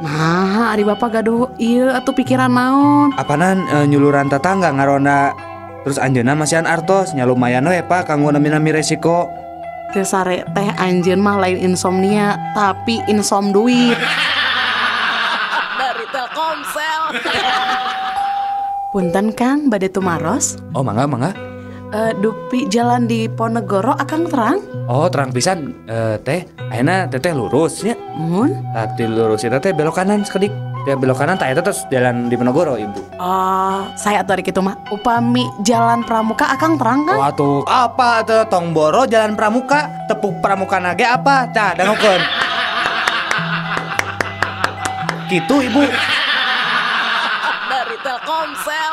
Nah, ari bapak gaduh ieu atuh pikiran naon? Apanan nyuluran tetangga ngaronda. Terus anjeunna masihan artos nya lumayan we Pak kanggo nami-nami resiko. Teu sare teh anjeun mah lain insomnia tapi insom duit. Dari Telkomsel. Punten Kang, bade tumaros? Oh mangga mangga. Dupi jalan di Ponegoro akang terang? Oh terang pisan teh, ayeuna teteh lurus nya. Mun? Tadi lurus eta teh belok kanan sakedik. Ya belok kanan tak eta terus jalan di Ponegoro ibu. Oh, saya atuh kitu mah. Upami jalan Pramuka akang terang kan? Wah tuh apa tuh tong boro jalan Pramuka, tepuk Pramuka nage apa? Tah dangukeun. Kitu ibu. Dari Telkomsel.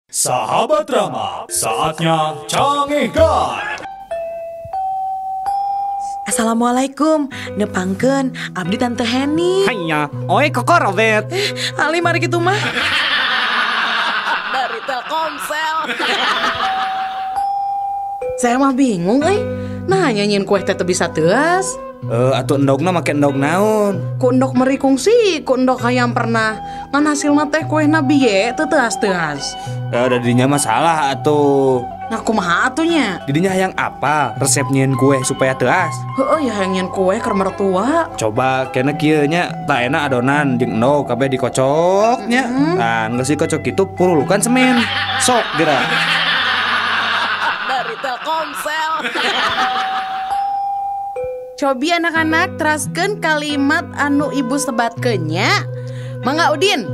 Sahabat Rama, saatnya Cangehgar. Assalamualaikum, nepangkeun abdi Tante Heni. Hanya, oi koko Robert. Ali mari kitu mah. Dari Telkomsel. Saya mah bingung euy. Nah nyanyiin kue teh teu bisa teuas. Atuh endogna make endog naon? Ku endog meri kungsi, ku endog hayam pernah. Ngan hasilna teh kuehna bieu teu teuas-teuas. Da dinya masalah atuh. Nah kumaha atuh nya? Didinya hayang apa resep nyieun kue supaya teuas? Heueuh ya hayang nyieun kue keur mertua. Coba kena kieu nya, tah enak adonan jeung endog kabeh dikocok nya. Nah, geus dikocok kitu purulukan semen. Sok geura. Dari Telkomsel. Cobi anak-anak teraskeun kalimat anu ibu sebatkeun nya. Mangga Udin.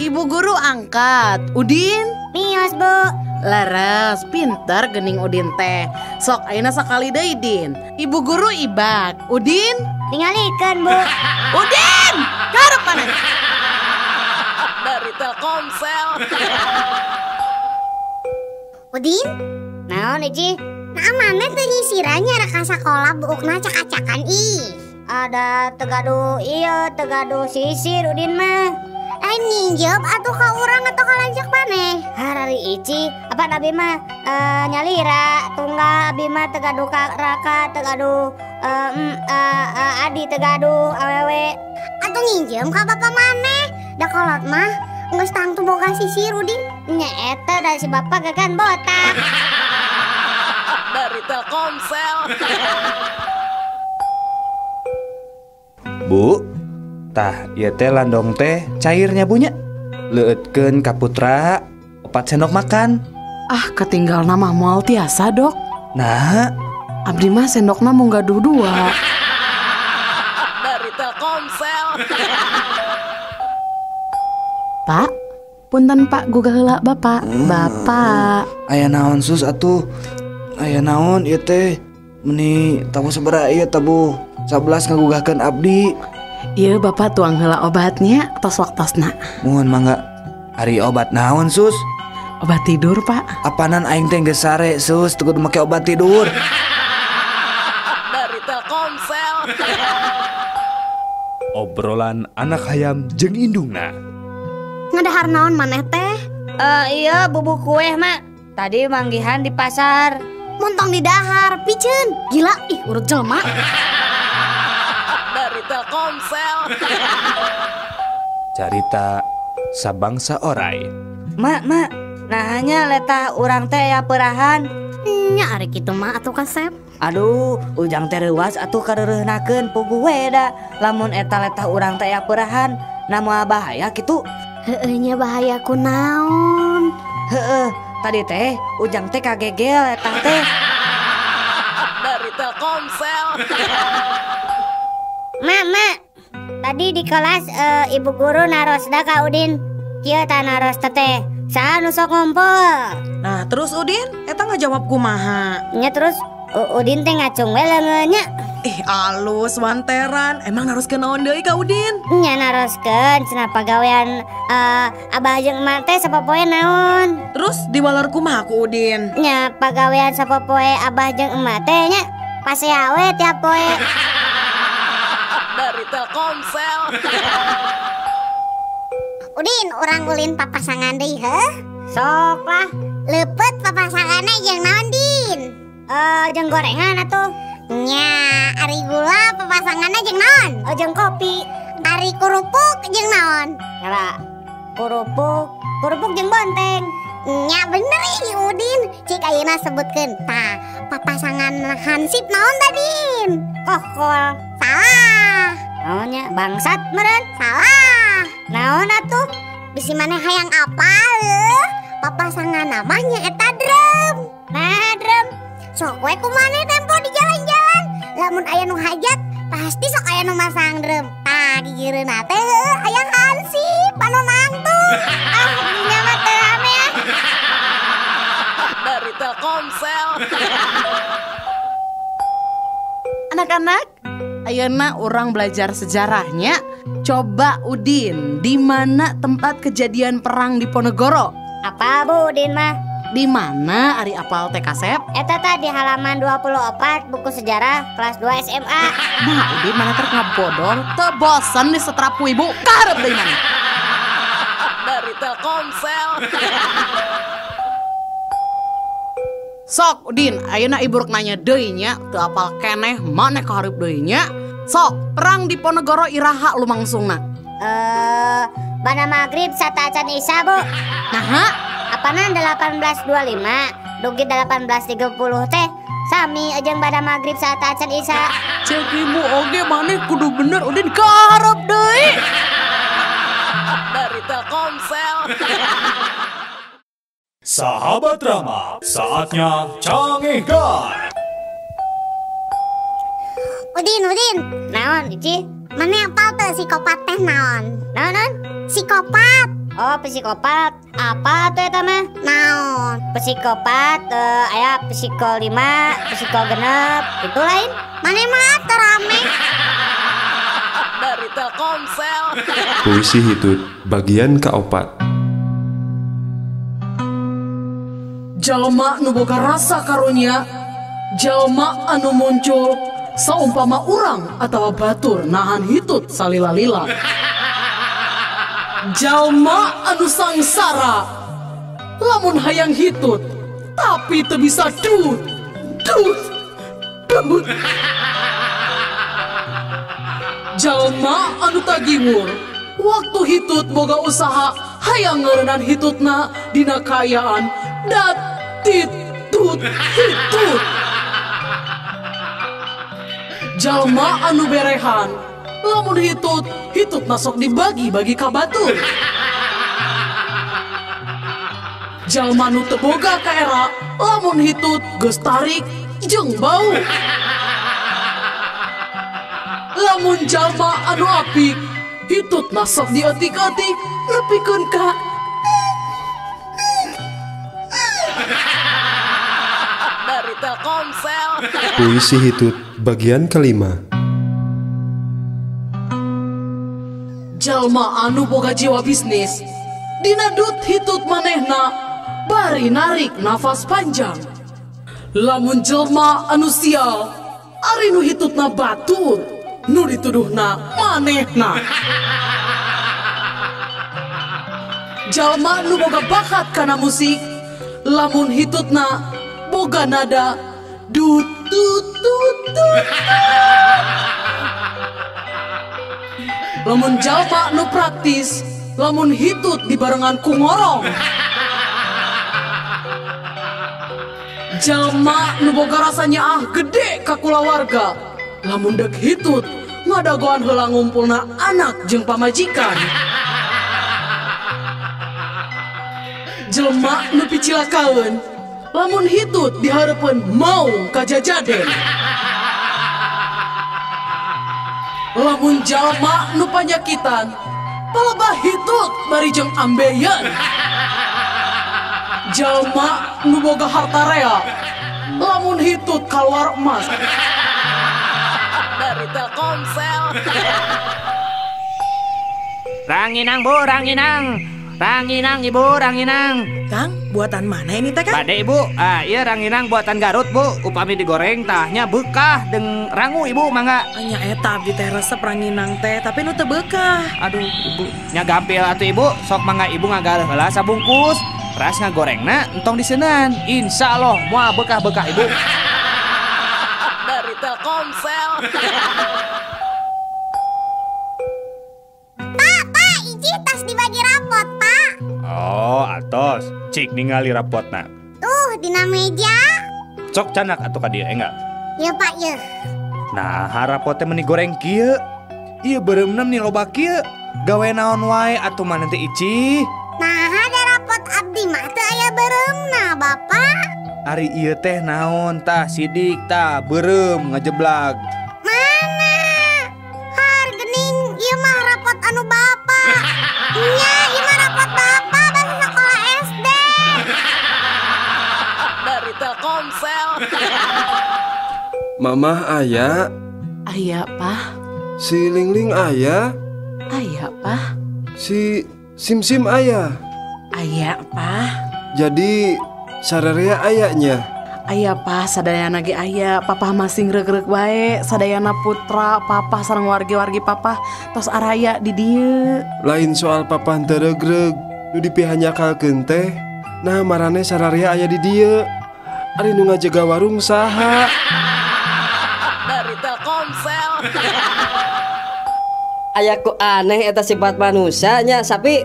Ibu guru angkat. Udin? Mios, Bu. Leres, pinter gening Udin teh. Sok ayeuna sakali deui Din. Ibu guru ibak. Udin? Ningalikeun, Bu. Udin! Garep mana? Dari Telkomsel. Udin? Naon, Ici? Nah, mana teu nyisirannya reka sakola buukna cak-cakan ih. Ada tegadu iya, tegadu sisir Udin mah. Lain nginjep atuh ka urang atau ka lanceuk maneh. Harari Ici, apa abi mah nyalira tunggal abi mah tegadu ka raka, tegadu adi tegadu awewe. Atuh nginjem ka bapak maneh. Da kolot mah geus tangtu boga sisir Udin. Nya eta da si bapak gagan botak. Dari Telkomsel. Bu, tah ieu teh landong teh cairnya punya. Leueutkeun ka putra 4 sendok makan. Ah, ketinggal nama moal tiasa, Dok. Nah, abdi mah sendokna mung gaduh 2. Dari Telkomsel. Pak, punten Pak gugah heula Bapak. Bapak. Aya naon sus atuh? Aya naon ieu teh? Meni tabuh sabaraha ieu tabuh 11 ngagugahkeun abdi. Ieu Bapak tuang heula obatnya tos waktosna. Muhun mangga. Ari obat naon sus? Obat tidur, Pak. Apanan aing teh geus sare sus, teu kudu make obat tidur. Dari Telkomsel. Obrolan anak hayam jeung indungna. Ngadahar naon maneh teh? Iya bubuk kue, Mak. Tadi manggihan di pasar. Montong di dahar, piceun. Gila, ih urut jelema. Dari Telkomsel. Carita Sabangsa Orai. Mak, mak, nah hanya letah urang teh ya perahan. Nya ari kitu mah atuh kasep. Aduh, ujang teh reuwas atuh kareureunahkeun puguh we da. Lamun eta letah urang teh ya perahan, na moal bahaya kitu. Heueuh nya bahaya kunaon? Heueuh, tadi teh ujang teh kagegel letah teh. Dari Telkomsel. Mak, mak, tadi di kelas ibu guru narosda ka Udin. Kieu tah naros teteh. Saha nu sok ngumpul? Nah, terus Udin eta ngajawab kumaha? Nya terus Udin teh ngacung we leungeun nya. Ih, alus wanteran. Emang naroskeun naon deui ka Udin? Nya naroskeun cenah pagawean abah jeung emak teh sapopoe naon. Terus diwaler kumaha ku Udin? Nya pagawean sapopoe abah jeung emak teh nya pasea we tiap poe. Dari Telkomsel. Udin, urang ulin papasangan deui heuh? Sok lah. Leupeut papasanganna jeung naon, Din? Jeung gorengan atuh. Nya, ari gula papasanganna jeung naon? Oh, jeung kopi. Ari kerupuk jeung naon? Kala kerupuk jeung bonteng. Nya bener ih Udin, cik ayeuna sebutkeun. Tah, papasangan hansip naon tadi? Kokol. Salah. Naonnya bangsat meureun? Salah. Naon atuh? Bisi maneh hayang apal leuh? Papasangan namanya eta drum. Nah, drum. Sok we ku maneh tempo di jalan-jalan. Lamun aya nu hajat, pasti sok aya nu masang drum. Tah, gigireunna teh heuh aya hansip anu nangtung. Ah, dinya mah teu rame ah. Dari Telkomsel. Anak-anak, ayeuna urang belajar sejarahnya. Coba Udin, di mana tempat kejadian perang Diponegoro? Apa Bu Udin mah? Di mana ari apal teh kasep? Eta tah di halaman 24 buku sejarah kelas 2 SMA. Nah, Udin mana ter ngabodor, teu bosen disetrap ku ibu, kaharep deui mana? Dari Telkomsel. Sok Udin, ayeuna ibu rek nanya deui nya, teu apal keneh maneh kaharep deui nya. Sok, perang Diponegoro iraha lumangsungna? Bana maghrib satacan isya, Bu. Naha? Apana 1825 dugi 1830 teh sami jeung bada maghrib satacan isya. Cek ibu oge maneh kudu bener Udin kaharep deui. Dari Telkomsel. Sahabat Rama, saatnya Cangehgar. Udin, Udin. Naon, Ici? Maneh apal teu psikopat teh naon? Naon, naon? Psikopat. Oh, psikopat. Apa tuh eta mah? Naon? Psikopat aya psiko 5, psiko 6, itu lain. Maneh mah teu rame. Dari Telkomsel. Puisi Hitut bagian keopat. Jalma nu boga rasa karunya, jalma anu muncul saumpama urang atawa batur nahan hitut salila-lila. Jalma anu sangsara lamun hayang hitut tapi teu bisa dut dut dut. Jalma anu tagiwur waktu hitut boga usaha hayang ngeureunaan hitutna dina kaayaan dat tit tut hitut. Jalma anu berehan lamun hitut, hitut masuk dibagi-bagi ka batur. Jalma nu teu boga kaera lamun hitut geus tarik jeung bau. Lamun jalma anu apik hitut masuk dietik-etik nepikeun ka Dari Telkomsel. Puisi Hitut bagian kelima. Jalma anu boga jiwa bisnis dina dut hitut manehna bari narik nafas panjang. Lamun jelma anu sial ari nu hitutna batur nu dituduhna manehna. Jalma nu boga bakat kana musik lamun hitutna boga nada Dut tut tut tut. Lamun jalma nu praktis, lamun hitut dibarengan ku ngorong. Jalma nu boga rasanya ah gede ka kulawarga, lamun dek hitut ngadagoan heula ngumpulna anak jeung pamajikan. Jelema nu picilakaeun, lamun hitut dihareupeun maung kajajaden. Lamun jalma nu panyakitan, palebah hitut bari jeung ambeien. Jalma nu boga harta rea, lamun hitut kaluar emas. Dari Telkomsel. Ranginang bu, ranginang. Ranginang ibu, ranginang. Kang, buatan mana ini teh Kang? Bade ibu, iya ranginang buatan Garut bu. Upami digoreng tahnya bekah deng rangu ibu mangga. Nya eta abdi teh resep ranginang teh, tapi nu teu bekah. Aduh ibu, nya gampil atuh ibu, sok mangga ibu ngagaleuh heula sabungkus. Ras ngagorengna entong diseunan. Insya Allah moal bekah-bekah ibu. Dari Telkomsel. Pak, Pak, iji tas dibagi rapot, Pak. Oh, atos. Cik ningali rapotna. Tuh, dina meja. Sok canak atuh ka dieu enggak? Ya, Pak, ya. Nah, rapotnya meni goreng kieu. Ieu beureumna meni loba kieu. Gawe naon wae atuh maneh teh Ici? Nah, ada rapot abdi mah teu aya beureumna, Bapak. Ari ieu teh naon tah sidik tah beureum ngajeblag. Mana? Har geuning ieu mah rapot anu Bapak. Nya, ieu mah rapot Bapak basa sekolah SD. Dari Telkomsel. Mamah aya? Aya, Pak. Si Lingling aya? Aya, Pak. Si Sim-sim aya? Aya, Pak. Jadi sararea ayanya? Aya, Pak, sadayana ge aya. Papa masih reuk-reuk wae, sadayana putra, papa sareng wargi-wargi papa tos araya di dieu. Lain soal papa henteu reug-reug, nu dipihanyakalkeun teh, nah marane sararea aya di dieu. Ari nu ngajaga warung saha? Dari Telkomsel. Aya ku aneh eta sifat manusia nya sapi.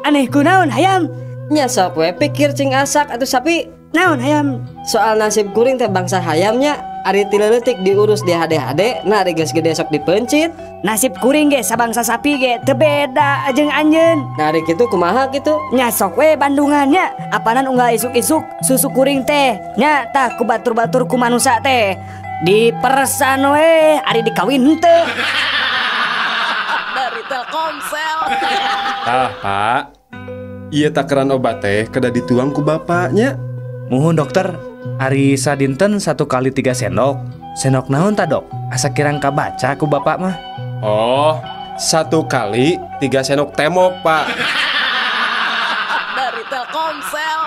Aneh kunaon hayam? Nya sok we pikir cing asak atuh sapi. Naon hayam? Soal nasib kuring teh bangsa hayamnya, ari ti leutik diurus di hade-hade, nah ari geus gede sok dipencit. Nasib kuring ge sabangsa sapi ge teu beda jeung anjeun. Nah ari kitu kumaha kitu? Nya sok we bandungannya, apanan unggal isuk-isuk susu kuring teh nya tah ku batur-batur ku manusa teh. Diperesan we ari dikawin henteu. Dari Telkomsel. Tah, Pak. Ieu takaran obat teh kedah dituang ku bapaknya. Muhun dokter, ari sadinten 1 kali 3 sendok. Sendok naon ta dok? Asa kirang kabaca ku bapak mah. Oh, 1 kali 3 sendok temok, Pak. Dari Telkomsel.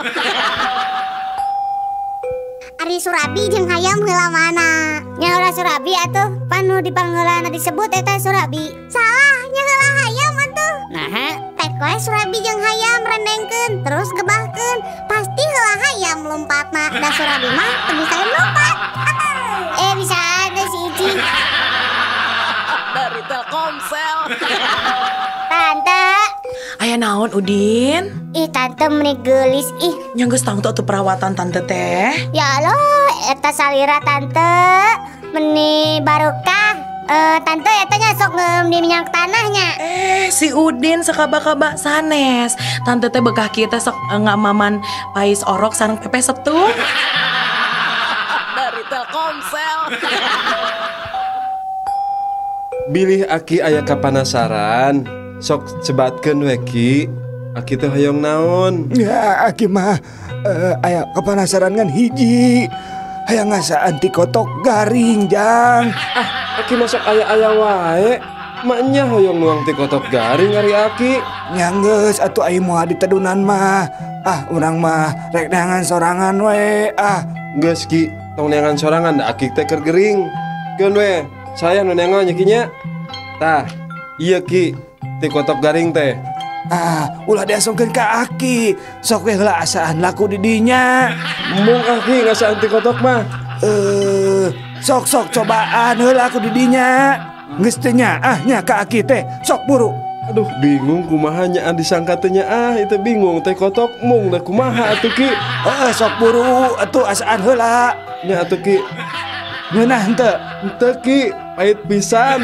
Ari Surabi jeung hayam heula mana? Nya heula Surabi atuh, pan nu dipangheulana disebut eta Surabi. Salah, nya heula hayam atuh. Naha, pek we Surabi jeung hayam rendengkeun terus gebahkeun. Pasti heula hayam lompatna, da Surabi mah teu bisa lompat. Bisa ada si Ici. Dari Telkomsel. Tante. Aya naon Udin? Ih tante meni geulis ih. Nya geus tangtu atuh perawatan tante teh. Ya Allah, eta salira tante meni barokah. Tante eta nya sok ngeum di minyak tanahnya. Si Udin sakaba-kaba sanes. Tante teh bekah kieu teh sok ngamaman pais orok sareng pepes setu. Dari Telkomsel. Bilih aki aya kapanasaran. Sok sebatkeun we ki. Aki teh hoyong naon? Ya aki mah aya kapanasaran ngan hiji. Hayang ngasaan ti kotok garing jang. Ah, aki masuk aya-aya wae. Maknya hoyong nuang ti kotok garing ari aki. Nya geus atuh ai moal ditedunan mah. Ah, urang mah rek neangan sorangan we. Ah, geus ki, tong neangan sorangan da aki teh keur gering. Keun we, saya nu neangan nya ki nya. Tah, ieu ki ti kotok garing teh. Ah, ulah diasongkeun ka aki. Sok we heula asaan laku di dinya. Mung aki ngasaan ti kotok mah. Sok-sok cobaan heula ku didinya. Geus teu nyaah nya ka aki teh. Sok buru. Aduh bingung kumaha nyaan disangka teh nyaah itu bingung teh kotok mung da kumaha atuh Ki. Heeh sok buru atuh asaan heula. Nya atuh Ki. Ngeunah henteu? Henteu Ki, pahit pisan.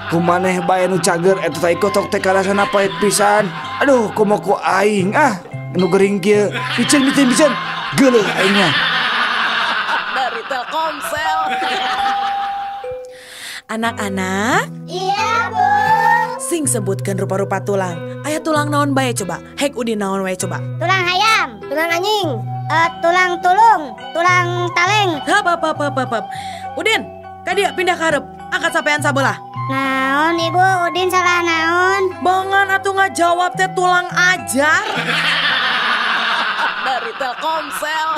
Kumaneh bae nu cager eta tai kotok teh karasana pahit pisan. Aduh komo ku aing ah nu gering kieu. Piceun piceun piceun. Geuleuh aing mah. Dari Telkomsel. Anak-anak. Iya, Bu. Sing sebutkan rupa-rupa tulang. Aya tulang naon bae coba? Hek Udin naon wae coba? Tulang hayam, tulang anjing, tulang tulung, tulang taleng. Hap hap hap hap hap. Udin, ka dieu pindah ka hareup. Angkat sampean sabelah. Naon Ibu, Udin salah naon? Bongan atuh ngajawab teh tulang ajar. Dari Telkomsel.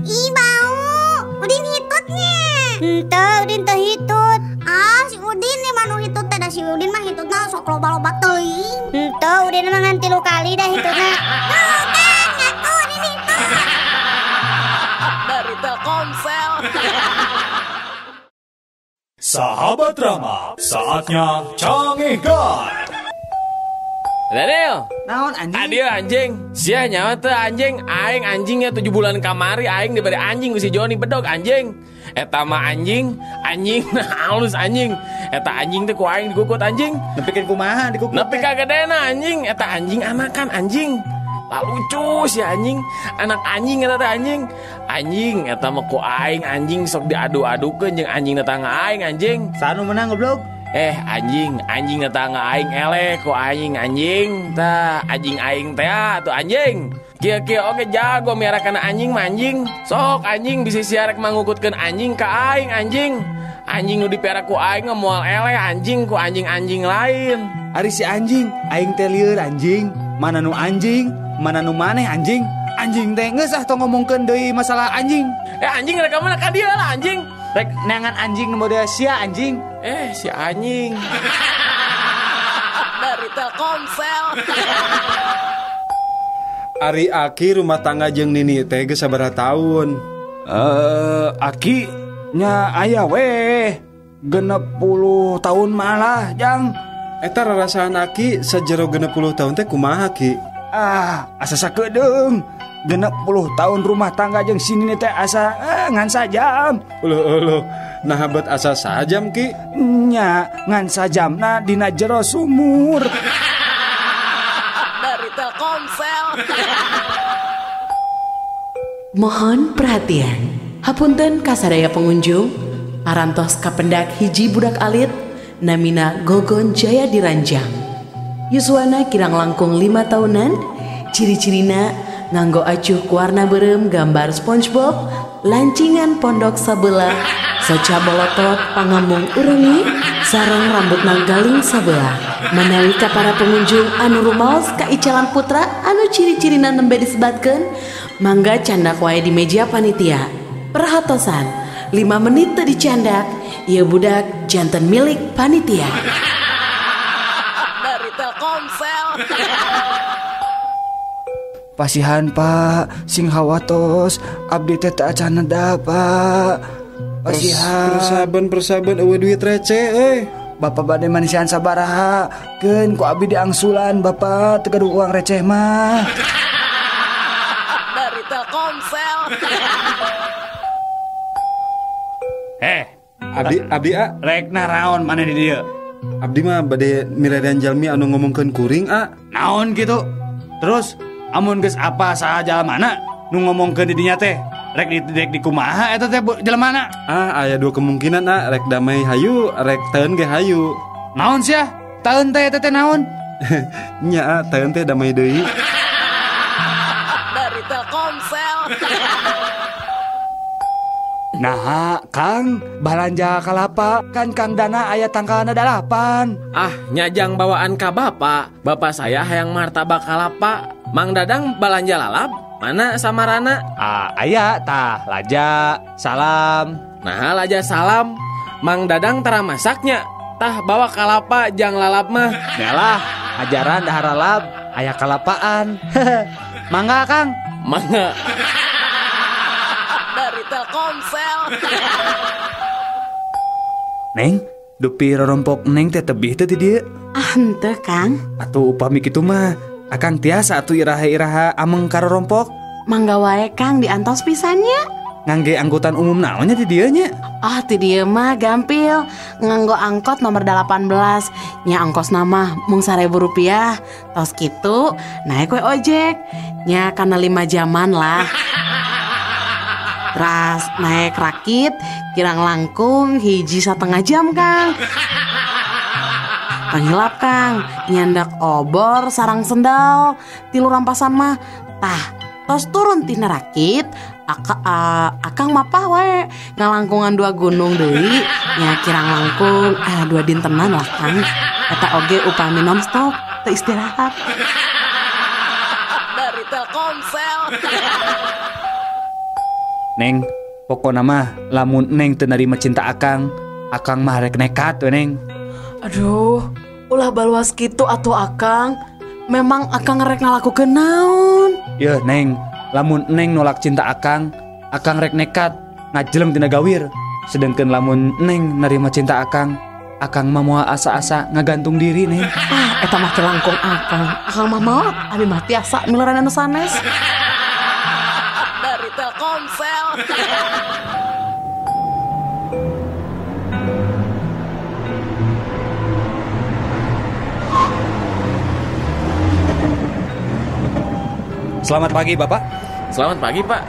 Ih bau, Udin hitutnya. Henteu, Udin teu hitut. Ah, si Udin nih manu hitut teh, da si Udin mah hitutna sok loba-loba teuing. Henteu, Udin mah ngan 3 kali dah hitutna. Tuh kan, ngaku Udin hitut. Dari Telkomsel. Sahabat Rama, saatnya Cangehgar. Daniel, naon anjing? Adio anjing, sia nyawa teh anjing, aing anjingnya 7 bulan kamari aing diberi anjing ku si Joni bedog anjing. Eta mah anjing, anjing halus anjing. Eta anjing teh ku aing dikukut anjing. Nepikeun kumaha dikukut? Nepi ka gedena anjing, eta anjing anakan anjing. Lah lucu si anjing, anak anjing eta teh anjing. Anjing eta mah ku aing anjing sok diadu-adukeun jeung anjing tetangga aing anjing. Sanu menang goblok. Anjing, anjing tetangga aing eleh ku aing anjing. Tah, anjing aing teh atuh anjing. Kieu-kieu oge jago miara kana anjing mah anjing. Sok anjing bisi sia rek mangukutkeun anjing ka aing anjing. Anjing nu dipiara ku aing mah moal eleh anjing ku anjing-anjing lain. Ari si anjing, aing teh lieur anjing. Mana nu anjing, mana nu maneh anjing. Anjing teh geus ah tong ngomongkeun deui masalah anjing. Anjing rek ka mana ka dieu lah anjing. Rek neangan anjing nu model sia anjing. Si anjing. Dari Telkomsel. Ari Aki rumah tangga jeung Nini teh geus sabaraha taun? Aki nya aya weh 60 tahun malah jang. Eta rarasaan Aki sajero 60 tahun teh kumaha Ki? Ah, asa sakedeung. 60 tahun rumah tangga jeung si Nini teh asa ngan sajam. Uluh uluh, nah bet asa sajam Ki? Nya ngan sajamna dina jero sumur. Dari Telkomsel. Mohon perhatian. Hapunten kasadaya pengunjung, parantos kapendak hiji budak alit namina Gogon Jaya Diranjang. Yuswana kirang langkung 5 tahunan, ciri-cirina nganggo acuh warna berem gambar SpongeBob, lancingan pondok sabelah, soca bolotot pangamung urengi, sareng rambut nanggaling sabelah. Menawi ka para pengunjung anu rumaos ka Icalan Putra anu ciri-cirina nembe disebatkeun, mangga candak wae di meja panitia. Perhatosan, 5 menit teu dicandak, ieu budak janten milik panitia. Dari Telkomsel. Pasihan Pak, sing hawatos, abdi teh teu acan neda Pak. Pasihan. Persaben eueuh duit receh euy. Bapak bade manisian sabaraha, keun ku abdi diangsulan Bapak teu gaduh uang receh mah. Dari Telkomsel. Abdi a rek naraon maneh di dieu? Abdi mah bade miredan jalmi anu ngomongkeun kuring a. Naon kitu? Terus amun geus apa saha jalmana nu ngomongkeun di dinya teh rek di kumaha eta teh jelmana? Ah, aya 2 kemungkinan a, rek damai hayu, rek taeun ge hayu. Naon sia? Taeun teh eta teh naon? Nya a, taeun teh damai deui. Dari Telkomsel. Nah, Kang, balanja kalapa kan Kang Dana aya tangkalna 8. Ah, nyajang bawaan ka bapak. Bapak saya hayang martabak kalapa. Mang Dadang balanja lalap. Mana samarana? Ah, aya tah laja salam. Nah, laja salam. Mang Dadang tara masaknya. Tah bawa kalapa jang lalap mah. Nyalah, ajaran dahar lalap. aya kalapaan. Mangga Kang. Mangga. Dari Telkomsel. Neng, dupi rorompok neng teh tebih teh di dieu. Ah, henteu Kang. Atuh upami kitu mah, akang tiasa atuh iraha-iraha ameng ka rorompok. Mangga wae Kang diantos pisannya. Ngangge angkutan umum naonnya di dieu nya? Ah, ti dieu mah gampil. Nganggo angkot nomor 18. Nya angkosna mah mung 1.000 rupiah. Tos kitu naik we ojek. Nya kana 5 jaman lah. Teras naik rakit kirang langkung 1,5 jam Kang. Panghilap Kang, nyandak obor sarang sendal, 3 rampasan mah. Tah, tos turun tina rakit, akang mapah we ngalangkungan 2 gunung deui, nya kirang langkung 2 dintenan lah Kang. Eta oge upami nonstop teu istirahat. Dari Telkomsel. Neng, pokona mah lamun neng teu narima cinta akang, akang mah rek nekat we neng. Aduh, ulah baluas kitu atuh akang. Memang akang rek ngalakukeun naon? Yeuh neng, lamun neng nolak cinta akang, akang rek nekat ngajeleng tina gawir. Sedangkan lamun neng narima cinta akang, akang mah moal asa-asa ngagantung diri neng. Ah, eta mah teu langkung akang. Akang mah maot, abi mah tiasa miluran anu sanes. Dari Telkomsel. Selamat pagi Bapak. Selamat pagi Pak.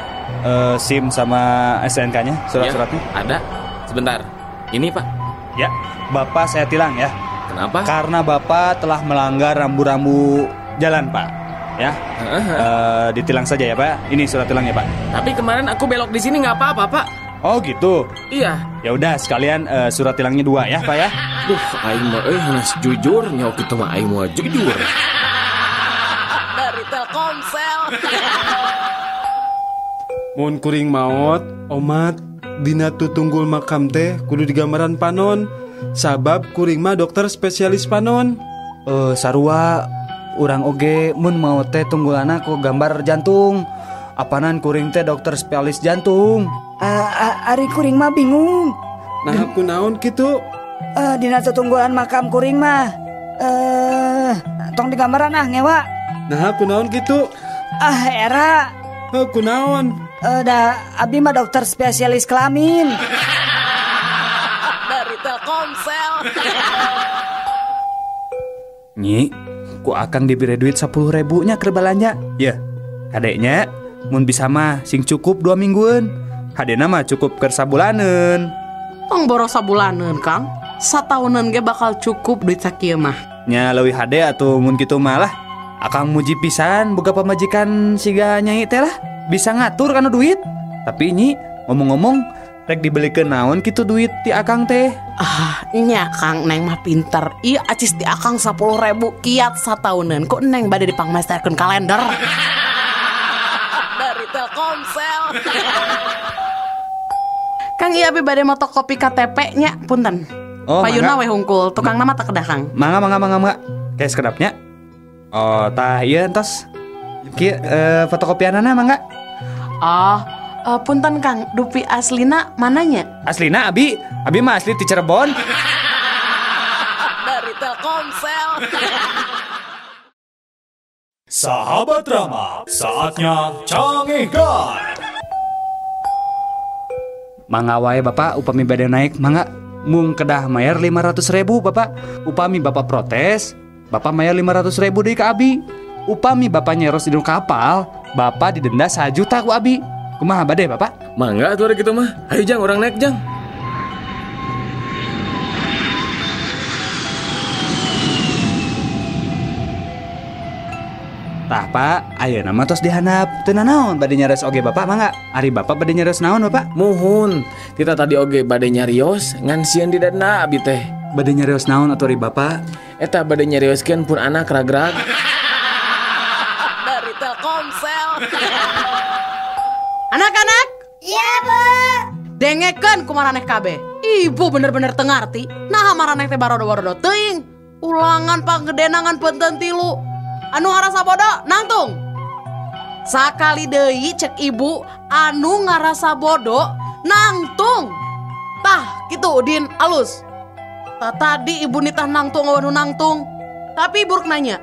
SIM sama STNK-nya, surat-suratnya? Ya, ada. Sebentar. Ini Pak. Ya, Bapak saya tilang ya. Kenapa? Karena Bapak telah melanggar rambu-rambu jalan Pak. Ya. Ditilang saja ya Pak. Ini surat tilangnya Pak. Tapi kemarin aku belok di sini nggak apa-apa Pak. Oh gitu. Iya. Ya udah sekalian surat tilangnya 2 ya Pak ya. Duh, aing mah euy jujur nyawa kitu mah aing mah jujur. Dari Telkomsel. Mun kuring maot, omat dina tutunggul makam teh kudu digambaran panon. Sabab kuring mah dokter spesialis panon. Sarua urang oge mun maot teh tunggulana ku gambar jantung. Apanan kuring teh dokter spesialis jantung. Ari kuring mah bingung. Nah aku naon kitu? Dina tutunggulan makam kuring mah tong digambaran ah ngewa. Nah aku naon kitu? Ah era. Aku naon? Da abi mah dokter spesialis kelamin. Dari Telkomsel. Nyi, ku akang diberi duit 10.000 nya keur balanja. Yeuh, kadeknya mun bisa mah sing cukup 2 mingguan. Hadena mah cukup keur sabulaneun. Tong boros sabulaneun Kang. Sataunan ge bakal cukup duit sakieu mah. Nya leuwih hade atuh mun kitu mah lah. Akang muji pisan boga pamajikan siga nyai teh lah. Bisa ngatur kana duit. Tapi nyi, ngomong-ngomong rek dibelikeun naon kitu duit ti akang teh? Ah, nya Kang, neng mah pinter. Ieu acis ti akang 10.000 kiat satauneun. Kok neng bade dipangmesterkeun kalender. Dari Telkomsel. Kang ieu abi bade motokopi KTP nya, punten. Oh, payuna we hungkul, tukang nama tak kedah Kang. Mangga mangga mangga mangga. Kayak sekedapnya. Oh, tah ieu entos. Kieu fotokopianana mangga. Oh, punten Kang, dupi aslina mananya? Aslina abi mah asli ti Cirebon. Dari Telkomsel. Sahabat Rama, saatnya Cangehgar. Mangga wae Bapak, upami bade naik mangga. Mung kedah mayar 500.000 Bapak. Upami Bapak protes, Bapak mayar 500.000 deui ka abi. Upami Bapak nyeros di kapal, Bapak didenda 1 juta ku abi. Kumaha bade Bapak? Mangga atuh kitu mah. Ayo Jang, urang naik Jang. Tah Pak, ayeuna mah tos dihandap. Teu nanaon bade nyareos oge Bapak mangga. Ari Bapak bade nyareos naon Bapak? Muhun, tita tadi oge bade nyarios ngan sieun didenda abi teh. Bade nyarios naon atuh ari Bapak? Eta bade nyarioskeun pun anak ragrag. Dari Telkomsel. Anak-anak. Iya, Bu. Dengekeun ku maraneh kabeh. Ibu bener-bener teu ngarti. Naha maraneh teh barodo-barodo teuing. Ulangan panggedenangan penten 3. Anu ngarasa bodoh nangtung. Sakali deui cek ibu anu ngarasa bodoh nangtung. Tah kitu Udin alus. Tah tadi ibu nitah nangtung anu nangtung. Tapi ibu rek nanya,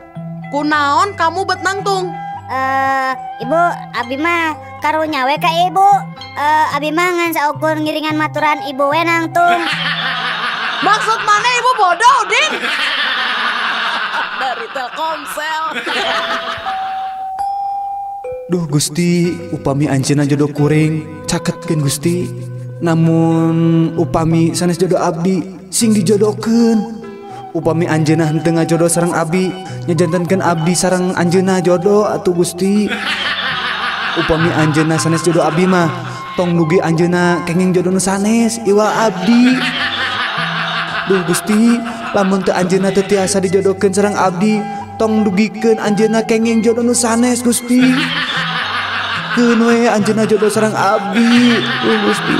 kunaon kamu bet nangtung? Ibu, abi mah karunya we ka ibu. Abi mah ngan saukur ngiringan maturan ibu we nangtung. Maksud mana ibu bodoh, Udin? Dari Telkomsel. Duh Gusti, upami anjeunna jodoh kuring caketkeun Gusti. Namun upami sanes jodoh abdi sing dijodohkeun. Upami anjeunna henteu ngajodoh sareng abdi, nyajantenkeun abdi sareng anjeunna jodoh atuh Gusti. Upami anjeunna sanes jodoh abdi mah tong dugi anjeunna kenging jodoh nu sanes iwa abdi. Duh Gusti, lamun teu anjeunna teu tiasa dijodohkeun sareng abdi, tong dugikeun anjeunna kenging jodoh nu sanes Gusti. Keun we anjeunna jodoh sareng abdi. Duh Gusti,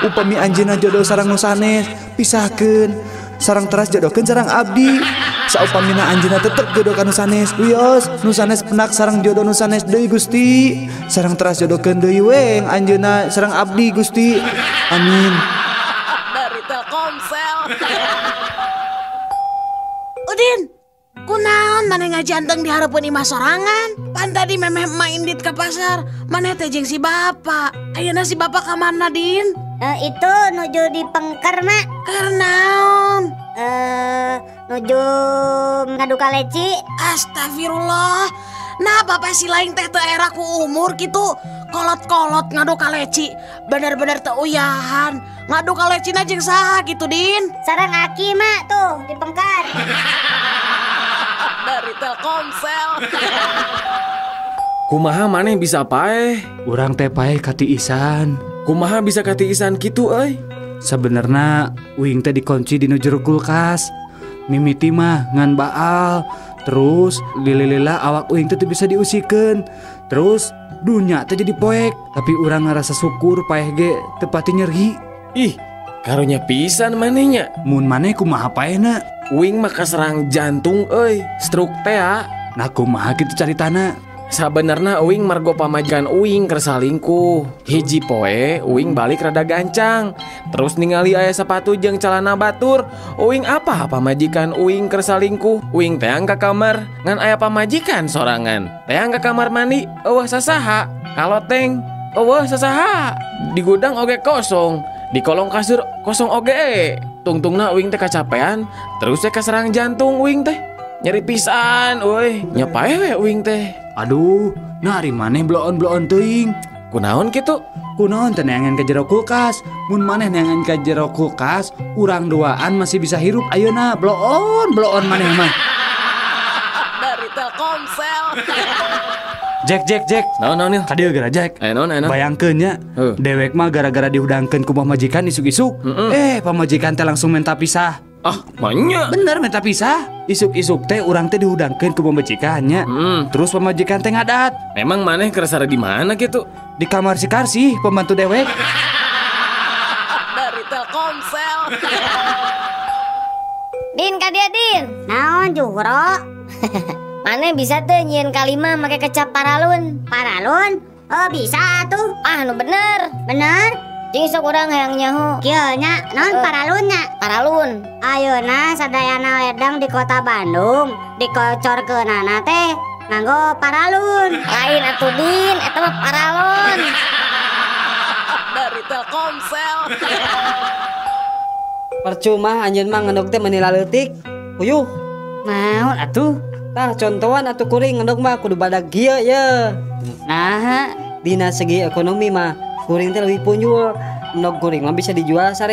upami anjeunna jodoh sareng nu sanes, pisahkeun sareng teras jodohkeun sareng abdi. Saupamina anjeunna tetep jodoh ka nu sanes, wios nu sanes penak sareng jodoh nu sanes deui Gusti. Sareng teras jodohkeun deui we anjeunna sareng abdi Gusti. Amin. Dari Telkomsel. Udin, kunaon maneh ngajanteng di hareupeun imah sorangan? Pan tadi memeh emak indit ke pasar, maneh teh jeung si bapak. Ayeuna si bapak ka mana, Din? Itu nuju di pengker, Mak. Keur naon? Nuju ngadu kaleci. Astagfirullah. Nah, bapak si lain teh teu era ku umur kitu. Kolot-kolot ngadu kaleci. Bener-bener teu uyahan. Ngadu kalecina jeung saha kitu, Din? Sareng aki, Mak, tuh di pengker. Dari Telkomsel. Kumaha maneh bisa paeh? Urang teh paeh katiisan. Kumaha bisa katiisan kitu euy? Sebenarnya uing teh dikunci di nu jero kulkas. Mimiti mah ngan baal. Terus lila-lila awak uing teh teu bisa diusikeun. Terus dunya teh jadi poek. Tapi urang ngarasa syukur paeh ge teu pati nyeri. Ih, karunya pisan manehnya. Mun maneh kumaha paehna? Uing mah kaserang jantung euy, stroke teh ah. Nah kumaha kitu caritana? Sabenerna uing margo pamajikan uing keur salingkuh. Hiji poe uing balik rada gancang. Terus ningali aya sepatu jeung celana batur. Uing apa pamajikan uing keur salingkuh. Uing teang ka kamar ngan aya pamajikan sorangan. Teang ka kamar mandi eueuh sasaha. Kaloteng eueuh sasaha. Di gudang oge kosong. Di kolong kasur kosong oge. Tungtungna uing teh kacapean, terus teh kaserang jantung uing teh. Nyeri pisan euy, nya paeh we uing teh. Aduh, nah ari maneh bloon-bloon teuing. Kunaon kitu? Kunaon teh neangan ka jero kulkas. Mun maneh neangan ka jero kulkas, urang duaan masih bisa hirup ayeuna. Bloon, bloon maneh mah. Dari Telkomsel. Jack, Jack, Jack. Naon, naon, Nil? Kadieu geura Jack. Naon, naon. Bayangkeun nya, dewek mah gara-gara dihudangkeun ku pamajikan isuk-isuk. Pamajikan teh langsung minta pisah. Ah, manya. Bener minta pisah. Isuk-isuk teh urang teh dihudangkeun ku pamajikannya. Terus pamajikan teh ngadat. Memang maneh keur sare di mana kitu? Di kamar si Karsi, pembantu dewek. Dari Telkomsel. Din ka dia, Din. Naon Juhro? Maneh bisa teu nyieun kalima make kecap paralun? Paralun? Oh bisa tuh. Ah nu bener. Bener? Jeung sok urang hayang nyaho. Kieu nya, naon paralun nya? Paralun. Ayeuna sadayana wedang di kota Bandung dikocorkeunana teh nganggo paralun. Lain atuh Din, eta mah paralon. Dari Telkomsel. Percuma anjeun mah ngendog teh meuni laleutik. Puyuh. Naon atuh? Tah contohan atuh kuring ngendog mah kudu badag kieu ye. Naha? Dina segi ekonomi mah kuring teh leuwih punjul. Endog kuring mah bisa dijual 1000.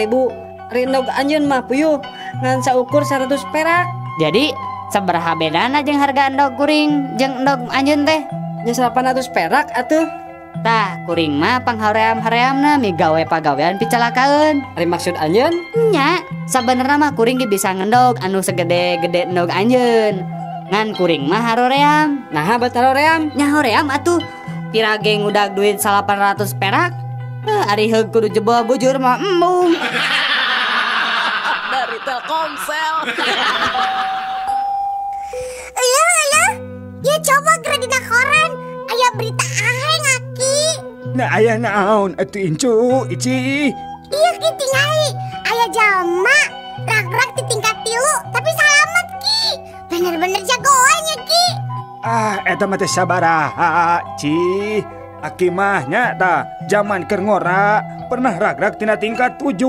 Ari endog anjeun mah puyuh ngan saukur 100 perak. Jadi sabaraha bedana jeung harga endog kuring jeung endog anjeun teh? Nya 800 perak atuh. Tah kuring mah panghaream-hareamna migawe pagawean picalakaeun. Ari maksud anjeun? Nya, sabenerna mah kuring ge bisa ngendog anu segede-gede endog anjeun. Ngan kuring mah haroream. Naha bat haroream? Nya hoream atuh. Pira ge ngudag duit 800 perak. Ari heug kudu jebol bujur mah embung. Dari Telkomsel. Eueuh eueuh. Ieu Nah aya naon atuh incu ici. Iya Ki tingali aya jalma rag-rag di tingkat 3 tapi salamet Ki. Bener-bener jagoannya Ki. Ah eta mah teh sabaraha Ci. Aki mah nya tah zaman keur ngora pernah rag-rag tina tingkat 7.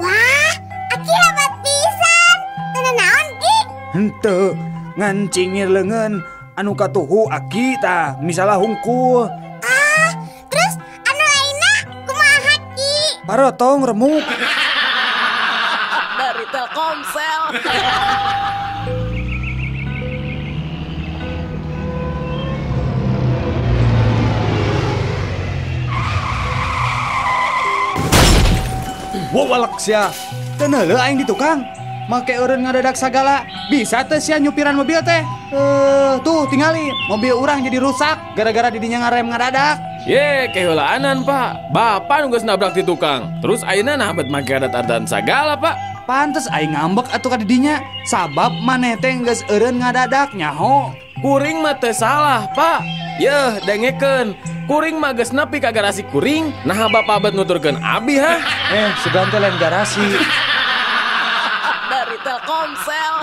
Wah, Aki hebat pisan. Teu naon Ki? Henteu ngan cingir leungeun anu katuhu Aki tah misalah hungkul. Ah, terus anu lainna kumaha Ki? Parotong remuk. Dari Telkomsel. Wawalak sia, teu neuleuh aing di tukang. Make eureun ngadadak sagala, bisa teh sia nyupiran mobil teh. Tuh tingali, mobil urang jadi rusak gara-gara didinya ngarem ngadadak. Ye, keheulaanan Pak. Bapak nu geus nabrak di tukang. Terus ayeuna nah bet make adat-adatan sagala, Pak. Pantes aing ngambek atuh ka didinya, sabab maneh teh geus eureun ngadadak nyaho. Kuring mah teu salah, Pak. Yeuh, dengekeun. Kuring mah geus nepi ka garasi kuring, naha bapak bet nuturkeun abi ha? Sugan teh lain garasi. Dari Telkomsel.